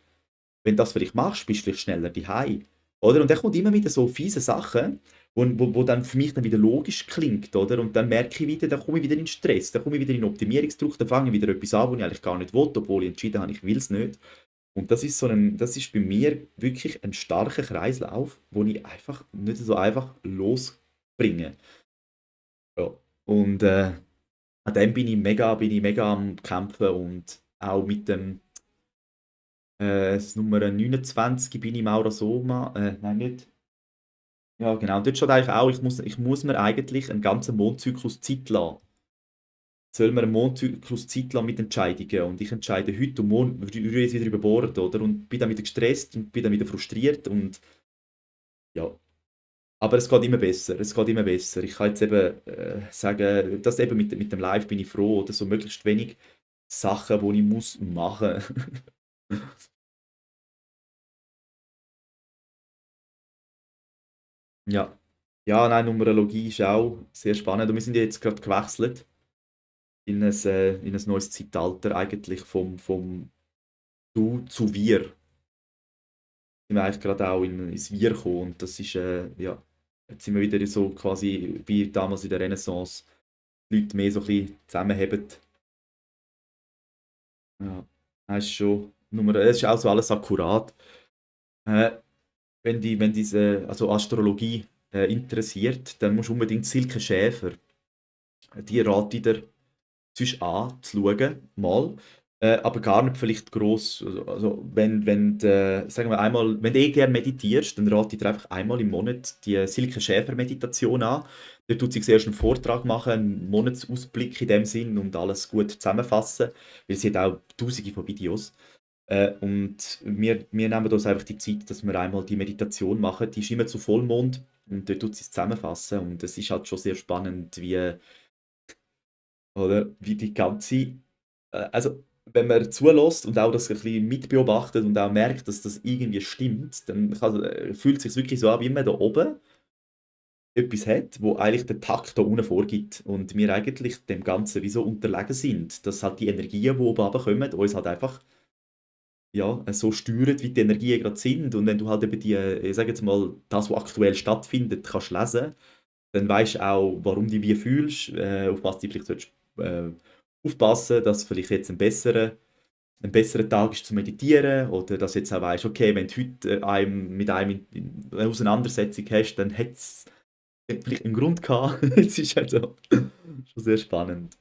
A: wenn du das vielleicht machst, bist du vielleicht schneller daheim. Oder? Und dann kommt immer wieder so fiese Sachen, wo dann für mich dann wieder logisch klingt, oder? Und dann merke ich wieder, dann komme ich wieder in Stress, dann komme ich wieder in Optimierungsdruck, dann fange ich wieder etwas an, was ich eigentlich gar nicht will, obwohl ich entschieden habe, ich will es nicht. Und das ist bei mir wirklich ein starker Kreislauf, wo ich einfach nicht so einfach losbringe. Ja. Und an dem bin ich mega am Kämpfen und auch mit dem das Nummer 29 bin ich im Aurasoma. Nein, nicht. Ja, genau. Dort steht eigentlich auch, ich muss mir eigentlich einen ganzen Mondzyklus Zeit lassen. Soll mir einen Mondzyklus Zeit lassen mit Entscheidungen. Und ich entscheide heute und morgen rühre ich wieder über Bord, oder? Und bin dann wieder gestresst und bin dann wieder frustriert und ja. Aber es geht immer besser, es geht immer besser. Ich kann jetzt eben sagen, dass eben mit dem Live bin ich froh, oder so möglichst wenig Sachen, die ich muss machen. Ja. Ja, nein, Numerologie ist auch sehr spannend. Und wir sind ja jetzt gerade gewechselt in ein neues Zeitalter, eigentlich vom Du zu Wir. Sind wir eigentlich gerade auch ins Wir gekommen. Und das ist, ja, jetzt sind wir wieder so quasi wie damals in der Renaissance, die Leute mehr so ein bisschen zusammenheben. Ja, das ist schon, es ist auch so alles akkurat. Äh, wenn diese, also Astrologie interessiert, dann musst du unbedingt Silke Schäfer, die rate ich dir sonst anzuschauen, mal. Aber gar nicht vielleicht gross. Also wenn sagen wir einmal, wenn du gerne meditierst, dann rate ich dir einfach einmal im Monat die Silke Schäfer Meditation an. Dort tut sie zuerst einen Vortrag machen, einen Monatsausblick in dem Sinn und alles gut zusammenfassen, weil sie hat auch tausende von Videos. Und wir nehmen uns einfach die Zeit, dass wir einmal die Meditation machen. Die ist immer zu Vollmond und dort tut sie es zusammenfassen. Und es ist halt schon sehr spannend, wie die ganze, also wenn man zulässt und auch das ein bisschen mitbeobachtet und auch merkt, dass das irgendwie stimmt, dann fühlt es sich wirklich so an, wie wenn man da oben etwas hat, wo eigentlich den Takt da unten vorgibt und wir eigentlich dem Ganzen wie so unterlegen sind, dass halt die Energien, die oben runterkommen, uns halt einfach ja, so steuern, wie die Energien gerade sind. Und wenn du halt eben ich sage jetzt mal, das, was aktuell stattfindet, kannst lesen, dann weißt du auch, warum du wie fühlst, auf was du vielleicht solltest, aufpassen, dass vielleicht jetzt ein besserer Tag ist zu meditieren oder dass du jetzt auch weißt, okay, wenn du heute mit einem eine Auseinandersetzung hast, dann hat es vielleicht einen Grund gehabt. Es ist also schon sehr spannend.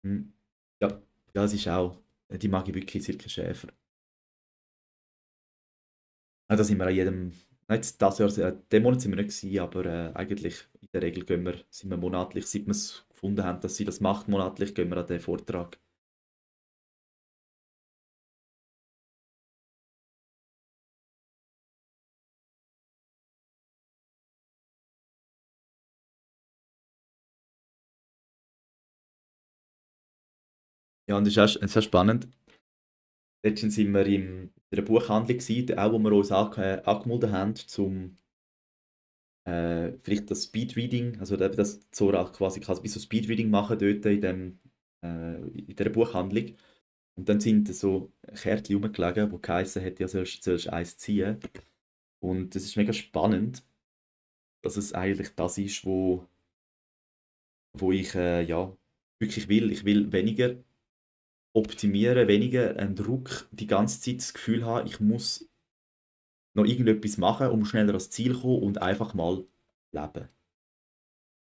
A: Mhm. Ja, das ist auch, die mag ich wirklich, Silke Schäfer. Da sind wir an jedem, nicht das Jahr, den Monat sind wir nicht gewesen, aber eigentlich in der Regel sind wir monatlich, seit wir es gefunden haben, dass sie das macht, monatlich gehen wir an den Vortrag. Ja, und es ist auch spannend. Letztens sind wir in einer Buchhandlung gewesen, auch wo wir uns angemeldet haben, zum vielleicht das Speedreading, also das Zora quasi kann wie so Speedreading machen dort in dieser Buchhandlung. Und dann sind so Kärtchen rumgelegen, wo geheißen hat, ja, sollst eins ziehen. Und es ist mega spannend, dass es eigentlich das ist, wo ich ja, wirklich will. Ich will weniger optimieren, weniger einen Druck, die ganze Zeit das Gefühl haben, ich muss noch irgendetwas machen, um schneller ans Ziel zu kommen und einfach mal leben.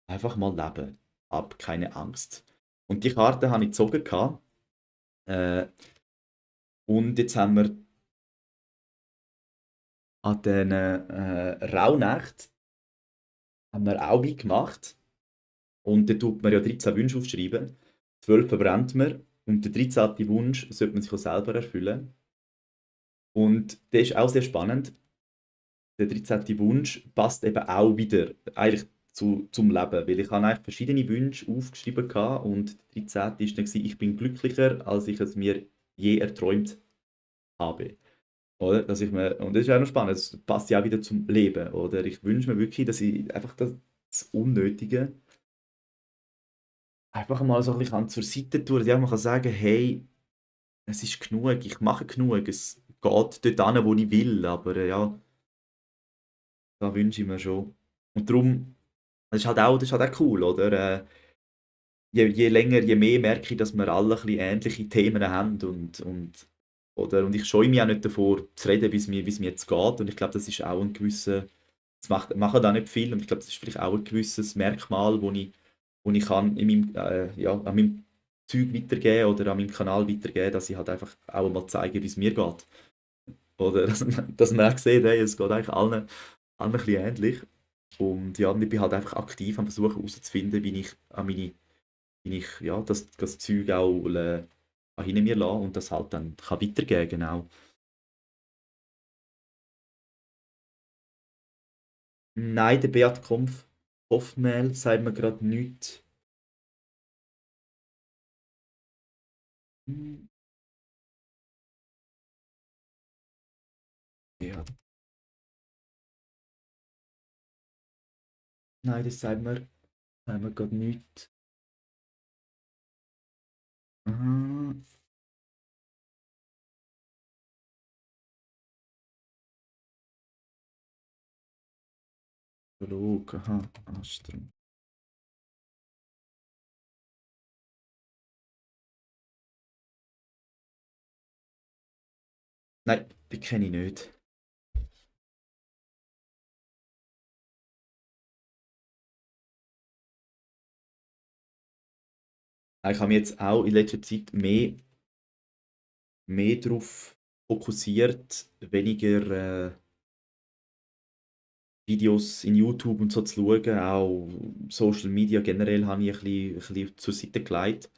A: Einfach mal leben. Hab keine Angst. Und die Karte habe ich gezogen. Äh, und jetzt haben wir an den Rauhnacht haben wir auch wie gemacht. Und da tut man ja 13 Wünsche aufschreiben. 12 verbrennt man. Und der 13. Wunsch sollte man sich auch selber erfüllen. Und der ist auch sehr spannend. Der 13. Wunsch passt eben auch wieder eigentlich zum Leben. Weil ich habe eigentlich verschiedene Wünsche aufgeschrieben gehabt und der 13. ist dann gewesen, ich bin glücklicher, als ich es mir je erträumt habe. Oder? Und das ist auch noch spannend, es passt ja auch wieder zum Leben. Oder? Ich wünsche mir wirklich, dass ich einfach das Unnötige einfach mal so ein bisschen zur Seite tun, dass ich einfach mal sagen kann, hey, es ist genug, ich mache genug, es geht dort hin, wo ich will, aber ja, da wünsche ich mir schon. Und darum, das ist halt auch cool, oder? Je länger, je mehr merke ich, dass wir alle ein bisschen ähnliche Themen haben und ich scheue mich auch nicht davor zu reden, wie es mir jetzt geht. Und ich glaube, das ist auch ein gewisser, machen da nicht viel und ich glaube, das ist vielleicht auch ein gewisses Merkmal, wo ich kann ja, an meinem Zeug weitergeben oder an meinem Kanal weitergeben, dass ich halt einfach auch mal zeige, wie es mir geht. Oder dass man auch sieht, hey, es geht eigentlich allen ein bisschen ähnlich. Und ja, und ich bin halt einfach aktiv am Versuchen herauszufinden, wie ich ja, das Zeug auch kann hinter mir lassen und das halt dann kann weitergeben, genau. Nein, der Beat Kompf, Hoffmähl, sagt mir gerade nichts. Hm, ja, nein, das sagt mir gerade nichts. Ah, Prolog, aha, Astrum. Nein, die kenne ich nicht. Ich habe mich jetzt auch in letzter Zeit mehr darauf fokussiert, weniger Videos in YouTube und so zu schauen. Auch Social Media generell habe ich ein bisschen zur Seite gelegt,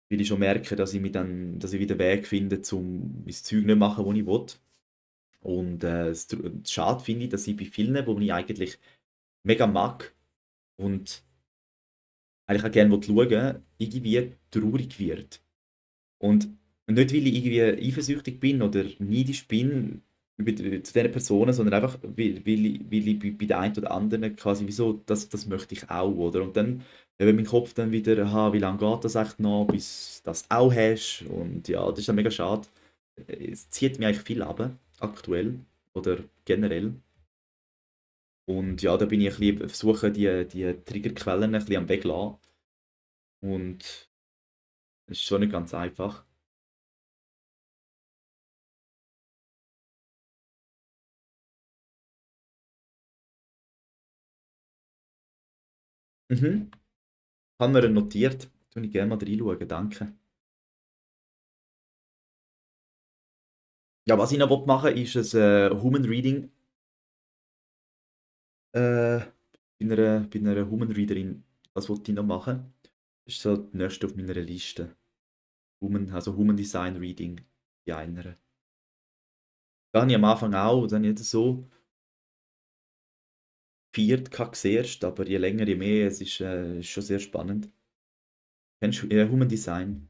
A: weil ich schon merke, dass ich wieder Weg finde, um mein Zeug nicht zu machen, das ich will. Und schade finde ich, dass ich bei vielen, die ich eigentlich mega mag und eigentlich auch gerne schauen will, irgendwie traurig wird. Und nicht, weil ich irgendwie eifersüchtig bin oder neidisch bin zu diesen Personen, sondern einfach, weil ich bei der einen oder anderen quasi, wieso, das möchte ich auch, oder? Und dann, wenn mein Kopf dann wieder, aha, wie lange geht das echt noch, bis du das auch hast? Und ja, das ist dann mega schade. Es zieht mich eigentlich viel ab, aktuell oder generell. Und ja, da bin ich ein bisschen, versuche die Triggerquellen ein bisschen am weglassen. Und es ist schon nicht ganz einfach. Mhm. Haben wir notiert. Tue ich gerne mal reinschauen, danke. Ja, was ich noch machen will, ist ein Human Reading bei einer Human Readerin. Das wollte ich noch machen. Das ist so das nächste auf meiner Liste. Also Human Design Reading bei einer. Da habe ich am Anfang auch, dann nicht so viert zuerst, aber je länger, je mehr, es ist schon sehr spannend. Kennst du Human Design?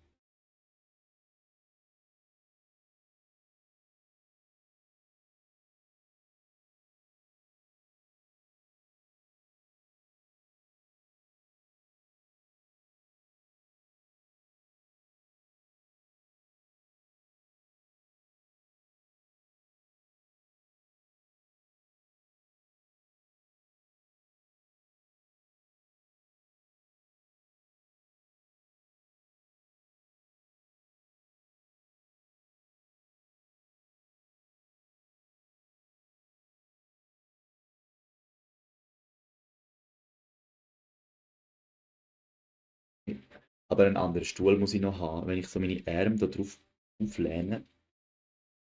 A: Aber einen anderen Stuhl muss ich noch haben. Wenn ich so meine Arme da drauf auflehne,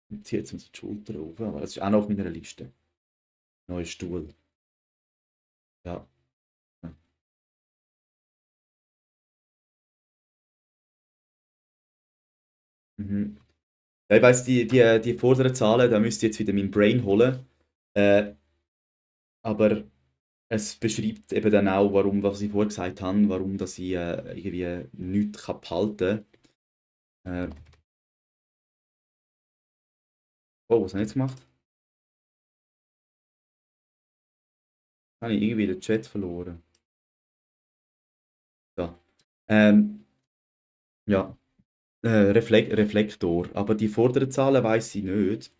A: dann zieht es mir so die Schulter auf. Aber das ist auch noch auf meiner Liste. Neuer Stuhl. Ja. Mhm. Ja, ich weiss, die vorderen Zahlen, da müsst ihr jetzt wieder mein Brain holen. Äh, aber es beschreibt eben dann auch, warum, was ich vorher gesagt habe, warum dass ich irgendwie nichts kann behalten kann. Oh, was habe ich jetzt gemacht? Habe ich irgendwie den Chat verloren. Da. Ähm, ja, Reflektor. Aber die vorderen Zahlen weiss ich nicht.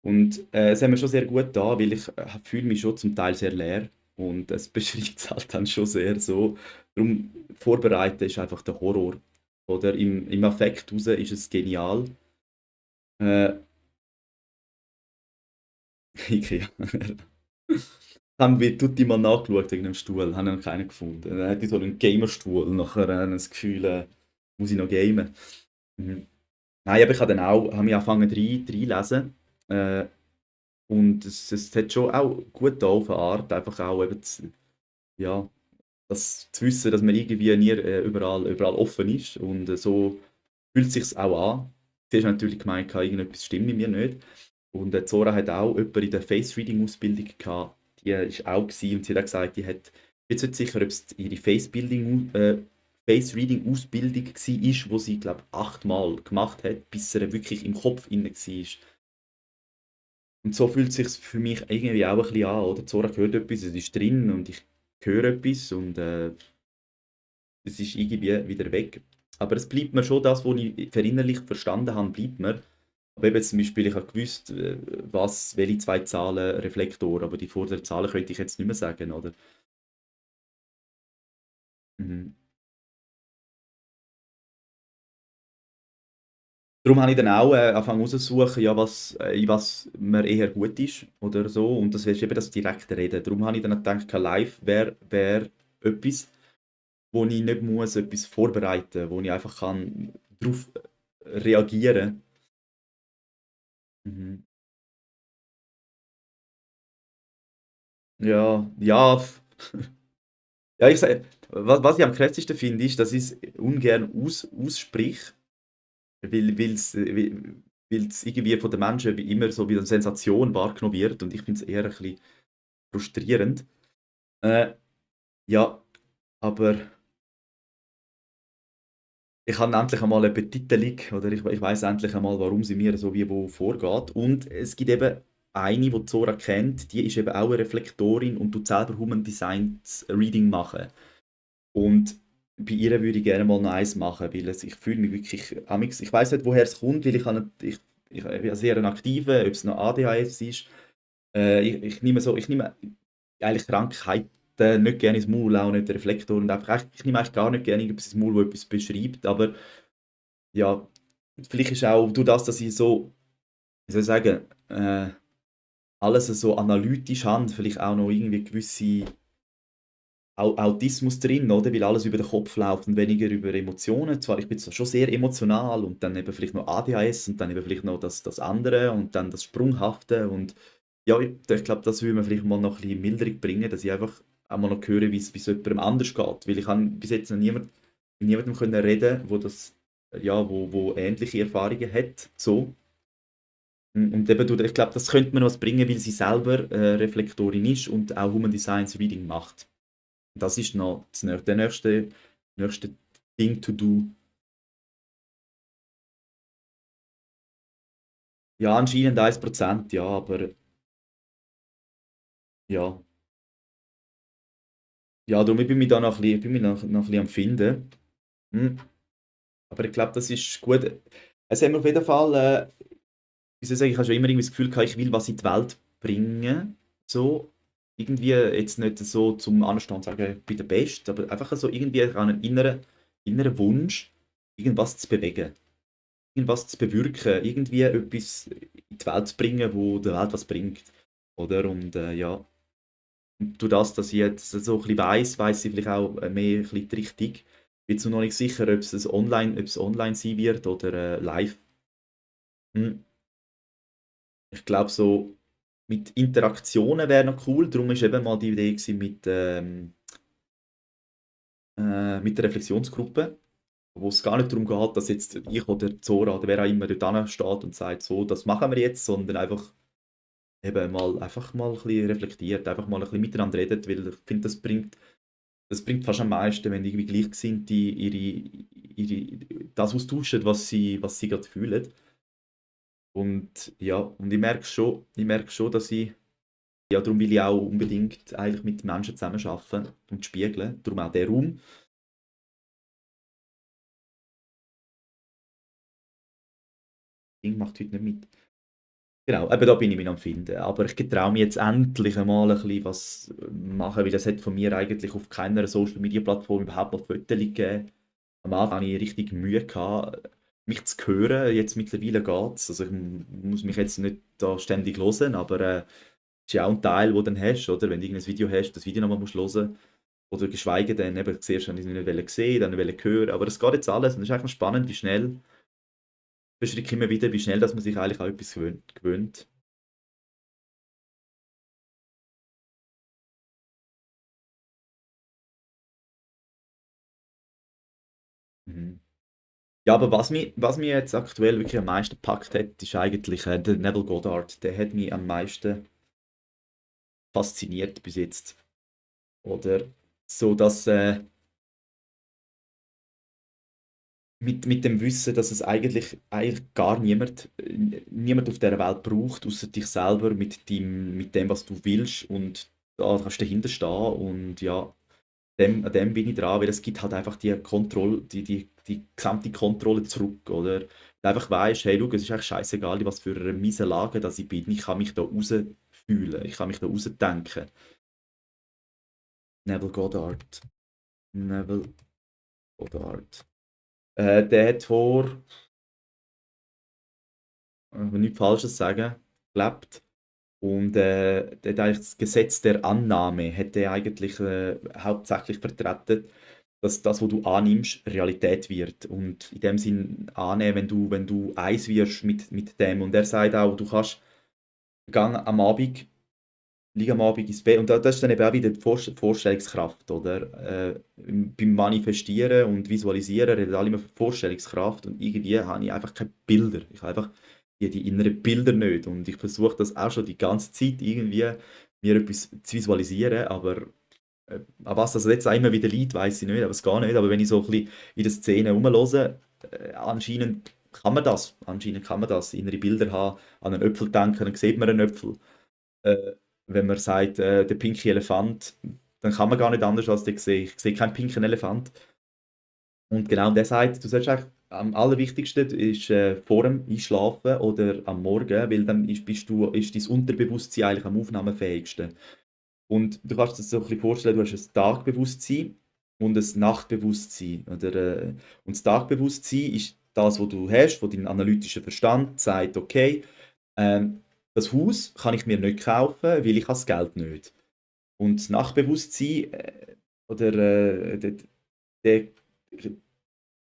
A: Und es haben wir schon sehr gut da, weil ich fühle mich schon zum Teil sehr leer. Und es beschreibt es halt dann schon sehr so. Darum vorbereiten ist einfach der Horror. Oder im Affekt raus ist es genial. Äh, Ikea. Haben wir tutti mal nachgeschaut wegen dem Stuhl, haben noch keinen gefunden. Dann hatte ich so einen Gamerstuhl, nachher das Gefühl, muss ich noch gamen. Mhm. Nein, aber ich habe dann auch, habe mich angefangen reinlesen. Äh, und es hat schon auch gut da auf eine Art, einfach auch eben ja, das zu wissen, dass man irgendwie nie überall offen ist. Und so fühlt es sich auch an. Zuerst habe ich natürlich gemeint, irgendetwas stimmt mit mir nicht. Und Zora hat auch jemanden in der Face-Reading-Ausbildung gehabt. Die ist auch gewesen, und sie hat auch gesagt, die hat jetzt nicht sicher, ob es ihre Face-Reading-Ausbildung war, wo sie, glaube ich, 8-mal gemacht hat, bis er wirklich im Kopf inne war. Und so fühlt es sich für mich irgendwie auch ein bisschen an, oder? Zora hört etwas, es ist drin und ich höre etwas und es ist irgendwie wieder weg. Aber es bleibt mir schon das, was ich verinnerlicht verstanden habe, bleibt mir. Aber eben zum Beispiel, ich habe gewusst, welche zwei Zahlen Reflektor, aber die vorderen Zahlen könnte ich jetzt nicht mehr sagen, oder? Mhm. Darum habe ich dann auch angefangen herauszusuchen, ja, in was mir eher gut ist oder so. Und das wäre eben das direkte Reden. Darum habe ich dann gedacht, live wäre etwas, wo ich nicht muss etwas vorbereiten, wo ich einfach kann darauf reagieren. Mhm. Ja, ja, ja, was ich am krassesten finde, ist, dass ich es ungern aussprich, weil es irgendwie von den Menschen wie immer so wie eine Sensation wahrgenommen wird und ich finde es eher ein bisschen frustrierend. Äh, ja, aber ich habe endlich einmal eine Betitelung oder ich weiß endlich einmal, warum sie mir so wie wo vorgeht. Und es gibt eben eine, die Zora kennt, die ist eben auch eine Reflektorin und tut selber Human Designs Reading machen. Und bei ihr würde ich gerne mal noch eins machen, weil ich fühle mich wirklich, ich weiß nicht, woher es kommt, weil ich bin sehr ein Aktiver, ob es noch ADHS ist. Ich nehme eigentlich Krankheiten nicht gerne ins Maul, auch nicht den Reflektor und einfach, ich nehme eigentlich gar nicht gerne etwas ins Maul, das etwas beschreibt, aber ja, vielleicht ist auch durch das, dass ich so, wie soll ich sagen, alles so analytisch habe, vielleicht auch noch irgendwie gewisse Autismus drin, oder? Weil alles über den Kopf läuft und weniger über Emotionen. Zwar, ich bin zwar schon sehr emotional und dann eben vielleicht noch ADHS und dann eben vielleicht noch das andere und dann das Sprunghafte und ja, ich glaube, das würde man vielleicht mal noch ein bisschen Milderung bringen, dass ich einfach auch mal noch höre, wie es jemandem anders geht. Weil ich habe bis jetzt noch mit niemandem können reden, wo ähnliche Erfahrungen hat, so. Und eben, ich glaube, das könnte mir was bringen, weil sie selber Reflektorin ist und auch Human Designs Reading macht. Das ist noch der nächste Ding to do. Ja, anscheinend 1%, ja, aber ja. Ja, darum ich bin mich da noch ein bisschen, bin mich noch ein bisschen am Finden. Hm. Aber ich glaube, das ist gut. Es hat mir auf jeden Fall, wie soll ich sagen, ich habe schon immer irgendwie das Gefühl gehabt, ich will was in die Welt bringen. So. Irgendwie jetzt nicht so zum Anstehen und sagen, ich bin der Beste, aber einfach so irgendwie einen inneren Wunsch, irgendwas zu bewegen. Irgendwas zu bewirken, irgendwie etwas in die Welt zu bringen, wo der Welt was bringt. Oder? Und ja, und durch das, dass ich jetzt so ein bisschen weiss ich vielleicht auch mehr ein bisschen die Richtung. bin jetzt noch nicht sicher, ob es online sein wird oder live. Hm, Ich glaube, so mit Interaktionen wäre noch cool. Darum ist eben mal die Idee gewesen mit der Reflexionsgruppe, wo es gar nicht darum geht, dass jetzt ich oder Zora oder wer auch immer dort steht und sagt, so, das machen wir jetzt, sondern einfach mal ein bisschen reflektiert, einfach mal ein bisschen miteinander redet, weil ich finde, das bringt fast am meisten, wenn irgendwie Gleichgesinnte das austauschen, was sie gerade fühlen. Und ja, und ich merke schon, ja, darum will ich auch unbedingt eigentlich mit Menschen zusammenarbeiten und spiegeln. Darum auch der Raum. Ich macht heute nicht mit. Genau, eben da bin ich mich am Finden. Aber ich getraue mich jetzt endlich einmal ein bisschen was machen, weil es hat von mir eigentlich auf keiner Social Media Plattform überhaupt noch Fotos gegeben. Am Anfang hatte ich richtig Mühe gehabt, mich zu hören. Jetzt mittlerweile geht es. Also ich muss mich jetzt nicht da ständig hören, aber ist ja auch ein Teil, den du dann hast, oder? Wenn du irgendein Video hast, das Video nochmal musst hören. Oder geschweige denn, eben, zuerst habe ich es nicht gesehen, dann hören. Aber es geht jetzt alles und es ist einfach spannend, wie schnell, beschreibe immer wieder, wie schnell dass man sich eigentlich an etwas gewöhnt. Mhm. Ja, aber was mich jetzt aktuell wirklich am meisten gepackt hat, ist eigentlich der Neville Goddard. Der hat mich am meisten fasziniert bis jetzt. Oder so, dass mit dem Wissen, dass es eigentlich gar niemand auf dieser Welt braucht, außer dich selber mit dem, was du willst. Und da kannst du dahinter stehen. Und ja, an dem bin ich dran, weil es gibt halt einfach die gesamte Kontrolle zurück, oder? Du einfach weißt, hey, schau, es ist eigentlich scheißegal, in was für einer miesen Lage dass ich bin. Ich kann mich da rausfühlen, ich kann mich da rausdenken. Neville Goddard. Neville Goddard. Der hat nichts Falsches sagen, gelebt. Und der hat eigentlich das Gesetz der Annahme hat er eigentlich hauptsächlich vertreten, dass das, was du annimmst, Realität wird. Und in dem Sinn annehmen, wenn du eins wirst mit dem. Und er sagt auch, du kannst gang am Abend, lieg am Abend ins Bett. Und das ist dann eben auch wieder die Vorstellungskraft, oder? Beim Manifestieren und Visualisieren reden alle immer von Vorstellungskraft. Und irgendwie habe ich einfach keine Bilder. Ich habe einfach die inneren Bilder nicht. Und ich versuche das auch schon die ganze Zeit irgendwie mir etwas zu visualisieren, aber an was das jetzt auch immer wieder liegt, weiß ich nicht, aber es geht nicht. Aber wenn ich so ein bisschen in der Szene rumhöre, anscheinend kann man das, innere Bilder haben, an einen Apfel denken, dann sieht man einen Apfel. Äh, Wenn man sagt, der pinke Elefant, dann kann man gar nicht anders als den sehen. Ich sehe keinen pinken Elefant. Und genau der sagt, du sollst eigentlich am allerwichtigsten ist vor dem Einschlafen oder am Morgen, weil dann ist dein Unterbewusstsein eigentlich am aufnahmefähigsten. Und du kannst dir das so ein bisschen vorstellen, du hast ein Tagbewusstsein und ein Nachtbewusstsein. Und das Tagbewusstsein ist das, was du hast, wo dein analytischer Verstand sagt, okay, das Haus kann ich mir nicht kaufen, weil ich habe das Geld nicht. Und das Nachtbewusstsein, oder der,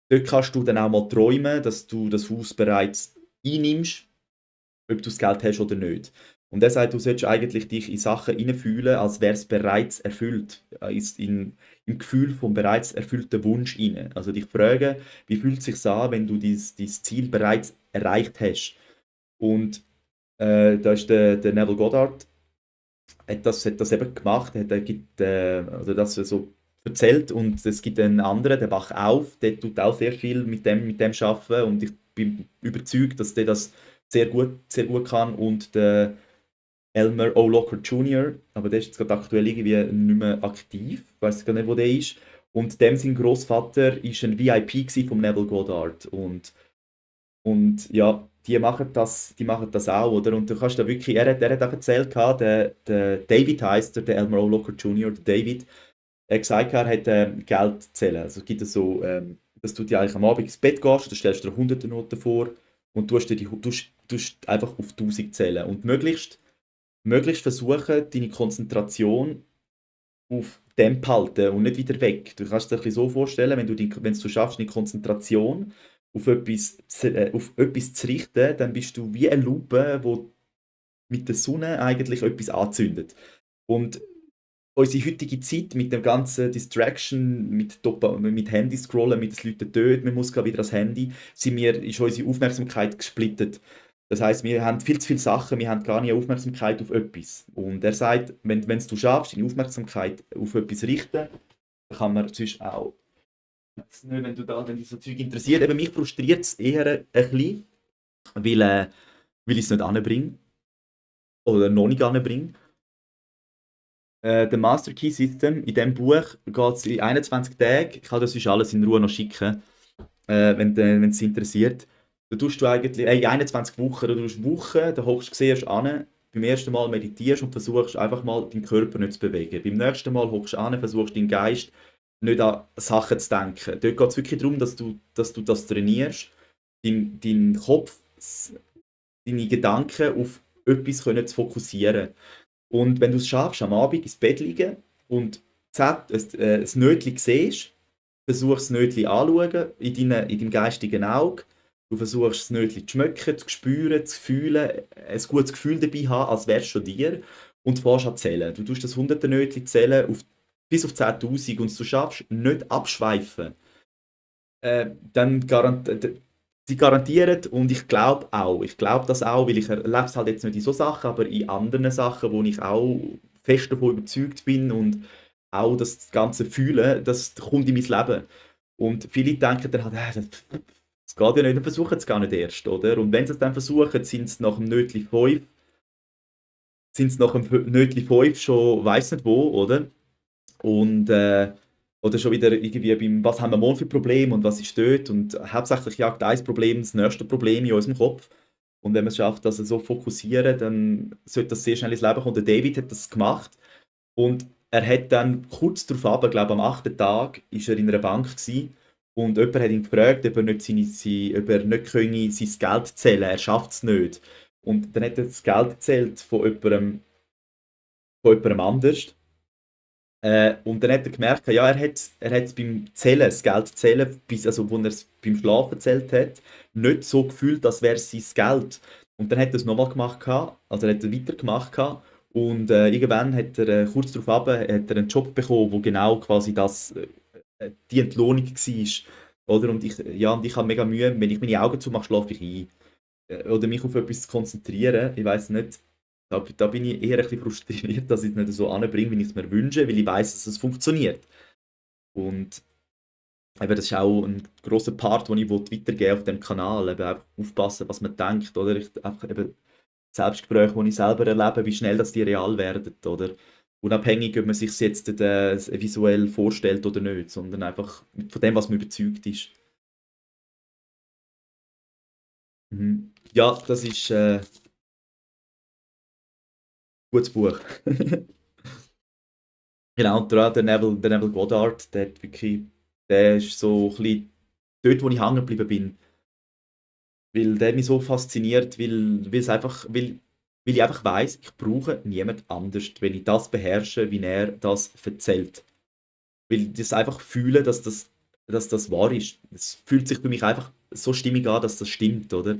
A: dort kannst du dann auch mal träumen, dass du das Haus bereits einnimmst, ob du das Geld hast oder nicht. Und er sagt, du solltest eigentlich dich in Sachen hineinfühlen, als wäre es bereits erfüllt, im Gefühl vom bereits erfüllten Wunsch inne. Also dich fragen, wie fühlt es sich an, wenn du dein Ziel bereits erreicht hast? Und da ist der Neville Goddard, hat das eben gemacht, oder das so erzählt und es gibt einen anderen, der Wach auf, der tut auch sehr viel mit dem arbeiten und ich bin überzeugt, dass der das sehr gut kann und der Elmer O'Locker Jr., aber der ist jetzt gerade aktuell irgendwie nicht mehr aktiv, ich weiß gar nicht, wo der ist. Und dem sein Großvater ist ein VIP vom Neville Goddard und ja, die machen das auch, oder? Und du kannst da wirklich, er hat auch erzählt, der David heißt der Elmer O'Locker Jr., der David, er hat gesagt, er hat Geld zählen. Also es gibt so, dass du dir eigentlich am Abend ins Bett gehst, dann stellst du dir 100 Noten vor und tust einfach auf 1000 zählen. Und möglichst versuchen, deine Konzentration auf dem halten und nicht wieder weg. Du kannst dir ein bisschen so vorstellen, wenn du schaffst, die Konzentration auf etwas zu richten, dann bist du wie eine Lupe, wo mit der Sonne eigentlich etwas anzündet. Und unsere heutige Zeit mit dem ganzen Distraction, mit Handyscrollen, mit den Leuten dort, man muss gerade wieder ans Handy, ist unsere Aufmerksamkeit gesplittet. Das heißt, wir haben viel zu viele Sachen, wir haben gar nicht Aufmerksamkeit auf etwas. Und er sagt, wenn du schaffst, deine Aufmerksamkeit auf etwas richten, dann kann man sonst auch, ich weiss nicht, wenn dich so Zeug interessiert, eben mich frustriert es eher ein bisschen, weil ich es nicht anbringe oder noch nicht anbringe. Der Master Key System, in diesem Buch geht es in 21 Tagen. Ich kann das sonst alles in Ruhe noch schicken, wenn es interessiert. Da tust du eigentlich, in 21 Wochen, du tust Wochen, da hockst du siehst an, beim ersten Mal meditierst und versuchst einfach mal deinen Körper nicht zu bewegen. Beim nächsten Mal hockst du an, versuchst deinen Geist nicht an Sachen zu denken. Dort geht es wirklich darum, dass du das trainierst, deinen Kopf, deine Gedanken auf etwas können zu fokussieren. Und wenn du es schaffst, am Abend ins Bett liegen und das Nötchen siehst, versuchst das Nötchen anzuschauen, in deinem geistigen Auge. Du versuchst das Nötchen zu schmecken, zu spüren, zu fühlen, ein gutes Gefühl dabei haben, als wärst es schon dir. Und du fährst an zählen. Du tust das hunderte Nötchen zählen bis auf 10.000 und du schaffst, nicht abschweifen. Dann sie garantieren, und ich glaube das auch, weil ich erlebe es halt jetzt nicht in so Sachen, aber in anderen Sachen, wo ich auch fest davon überzeugt bin und auch das Ganze fühle, das kommt in mein Leben. Und viele denken dann halt, das geht ja nicht, dann versuchen es gar nicht erst, oder? Und wenn sie es dann versuchen, sind es nach dem Nötli 5 schon weiss nicht wo, oder? Und, oder schon wieder irgendwie beim, was haben wir morgen für Probleme und was ist dort? Und hauptsächlich jagt ein Problem das nächste Problem in unserem Kopf. Und wenn man es schafft, das so fokussieren, dann sollte das sehr schnell ins Leben kommen. Der David hat das gemacht und er hat dann kurz darauf, ich glaube am 8. Tag, ist er in einer Bank gewesen, und jemand hat ihn gefragt, ob er nicht könne sein Geld zählen, er schafft es nicht. Und dann hat er das Geld gezählt von jemandem anders. Und dann hat er gemerkt, ja, er hat beim Zählen, das Geld zählen, also wo er es beim Schlafen zählt hat, nicht so gefühlt, als wäre es sein Geld. Und dann hat er es nochmal gemacht, also er hat er weitergemacht und irgendwann hat er, kurz darauf ab, hat er einen Job bekommen, wo genau quasi die Entlohnung war. Oder? Und ich habe mega Mühe, wenn ich meine Augen zumache, schlafe ich ein. Oder mich auf etwas zu konzentrieren, ich weiß nicht, da bin ich eher ein bisschen frustriert, dass ich es nicht so anbringe, wie ich es mir wünsche, weil ich weiß, dass es funktioniert. Und eben, das ist auch ein grosser Part, den ich weitergeben auf dem Kanal. Eben einfach aufpassen, was man denkt. Oder? Einfach eben Selbstgespräche, die ich selber erlebe, wie schnell das die real werden. Oder? Unabhängig, ob man sich jetzt visuell vorstellt oder nicht, sondern einfach von dem, was man überzeugt ist. Mhm. Ja, das ist ein gutes Buch. Genau, und gerade der Neville Goddard, der ist so ein bisschen dort, wo ich hängen geblieben bin. Weil der mich so fasziniert, weil ich einfach weiss, ich brauche niemand anders, wenn ich das beherrsche, wie er das erzählt. Weil ich das einfach fühle, dass das wahr ist. Es fühlt sich für mich einfach so stimmig an, dass das stimmt, oder?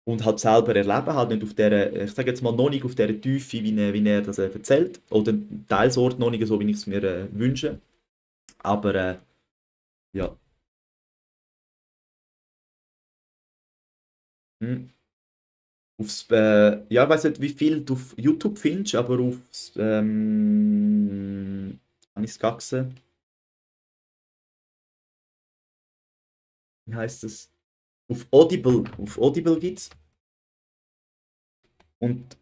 A: Und halt selber erleben, halt nicht auf dieser, ich sage jetzt mal, noch nicht auf dieser Tiefe, wie er das erzählt. Oder teilsort noch nicht so, wie ich es mir wünsche. Aber ja. Hm. Ja, ich weiß nicht, wie viel du auf YouTube findest, aber habe ich es gegessen? Wie heißt es? Auf Audible gibt's. Und,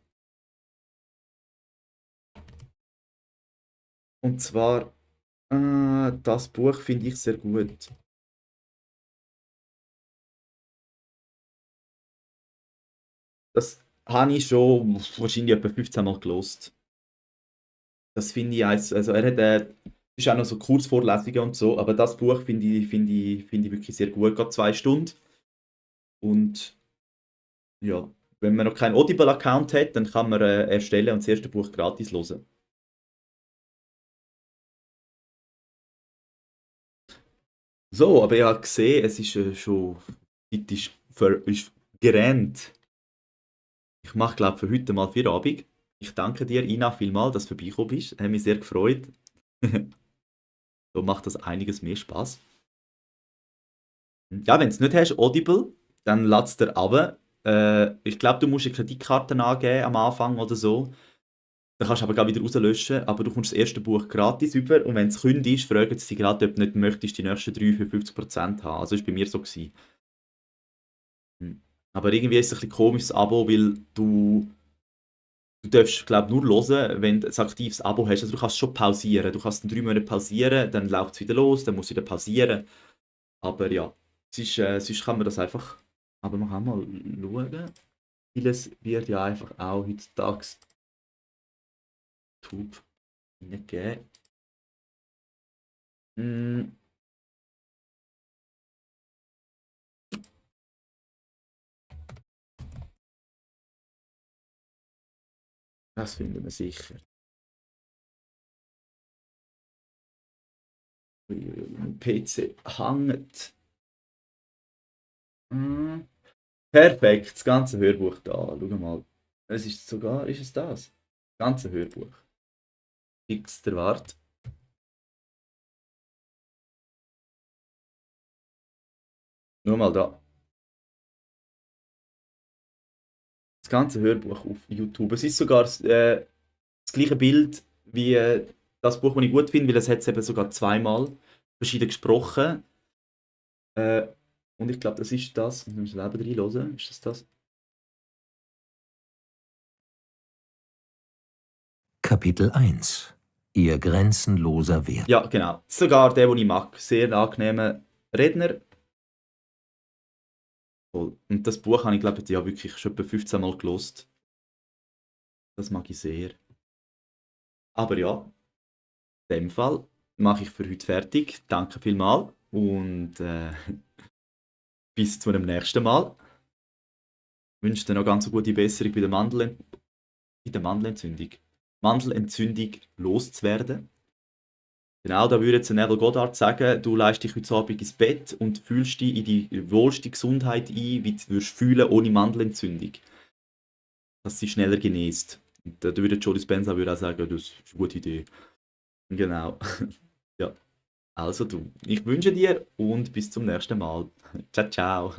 A: und zwar, das Buch finde ich sehr gut. Das habe ich schon wahrscheinlich etwa 15 Mal gelost. Das finde ich also er hat, ist auch noch so Kursvorlesungen und so, aber das Buch finde ich wirklich sehr gut. Geht 2 Stunden. Und ja, wenn man noch keinen Audible-Account hat, dann kann man erstellen und das erste Buch gratis hören. So, aber ich habe gesehen, es ist schon, die Zeit ist gerannt. Ich mache, glaube für heute mal Feierabend. Ich danke dir, Ina, vielmals, dass du vorbeigekommen bist. Hat mich sehr gefreut. So macht das einiges mehr Spaß. Ja, wenn du es nicht hast, Audible, dann lad's dir runter. Ich glaube, du musst eine Kreditkarte angeben am Anfang oder so. Dann kannst du aber gleich wieder rauslöschen, aber du kommst das erste Buch gratis über und wenn es kündigst, fragen sie dich gerade, ob du nicht möchtest, die nächsten 3 für 50% haben. Also ist bei mir so gewesen. Hm. Aber irgendwie ist es ein bisschen komisch, das Abo, weil du darfst, glaube nur hören, wenn du ein aktives Abo hast. Also du kannst schon pausieren. Du kannst dann 3 Monate pausieren, dann läuft es wieder los, dann musst du wieder pausieren. Aber ja, sonst kann man das einfach. Aber man kann mal schauen. Vieles wird ja einfach auch heutzutage YouTube reingegeben. Hm, das finden wir sicher. Mein PC hängt. Hm, perfekt, das ganze Hörbuch da. Schau mal. Es ist sogar, ist es das? Das ganze Hörbuch. Fix der Wart. Nur mal da. Das ganze Hörbuch auf YouTube. Es ist sogar das gleiche Bild wie das Buch, das ich gut finde, weil es hat es eben sogar zweimal verschieden gesprochen. Äh, und ich glaube, das ist das. Wir müssen selber reinhören. Ist das das?
B: Kapitel 1 Ihr grenzenloser Wert.
A: Ja, genau. Sogar der, den ich mag. Sehr angenehmer Redner. Voll. Und das Buch habe ich, glaube ich, ja wirklich schon etwa 15 Mal gelost. Das mag ich sehr. Aber ja, in dem Fall mache ich für heute fertig. Danke vielmals und bis zu einem nächsten Mal. Ich wünsche dir noch ganz eine gute Besserung bei der Mandelentzündung. Mandelentzündung loszuwerden. Genau, da würde jetzt Neville Goddard sagen, du leist dich heute Abend ins Bett und fühlst dich in die wohlste Gesundheit ein, wie du würdest fühlen ohne Mandelentzündung. Dass sie schneller genest. Und da würde Joe Dispenza würde auch sagen, das ist eine gute Idee. Genau. Ja, also du, ich wünsche dir und bis zum nächsten Mal. Ciao, ciao.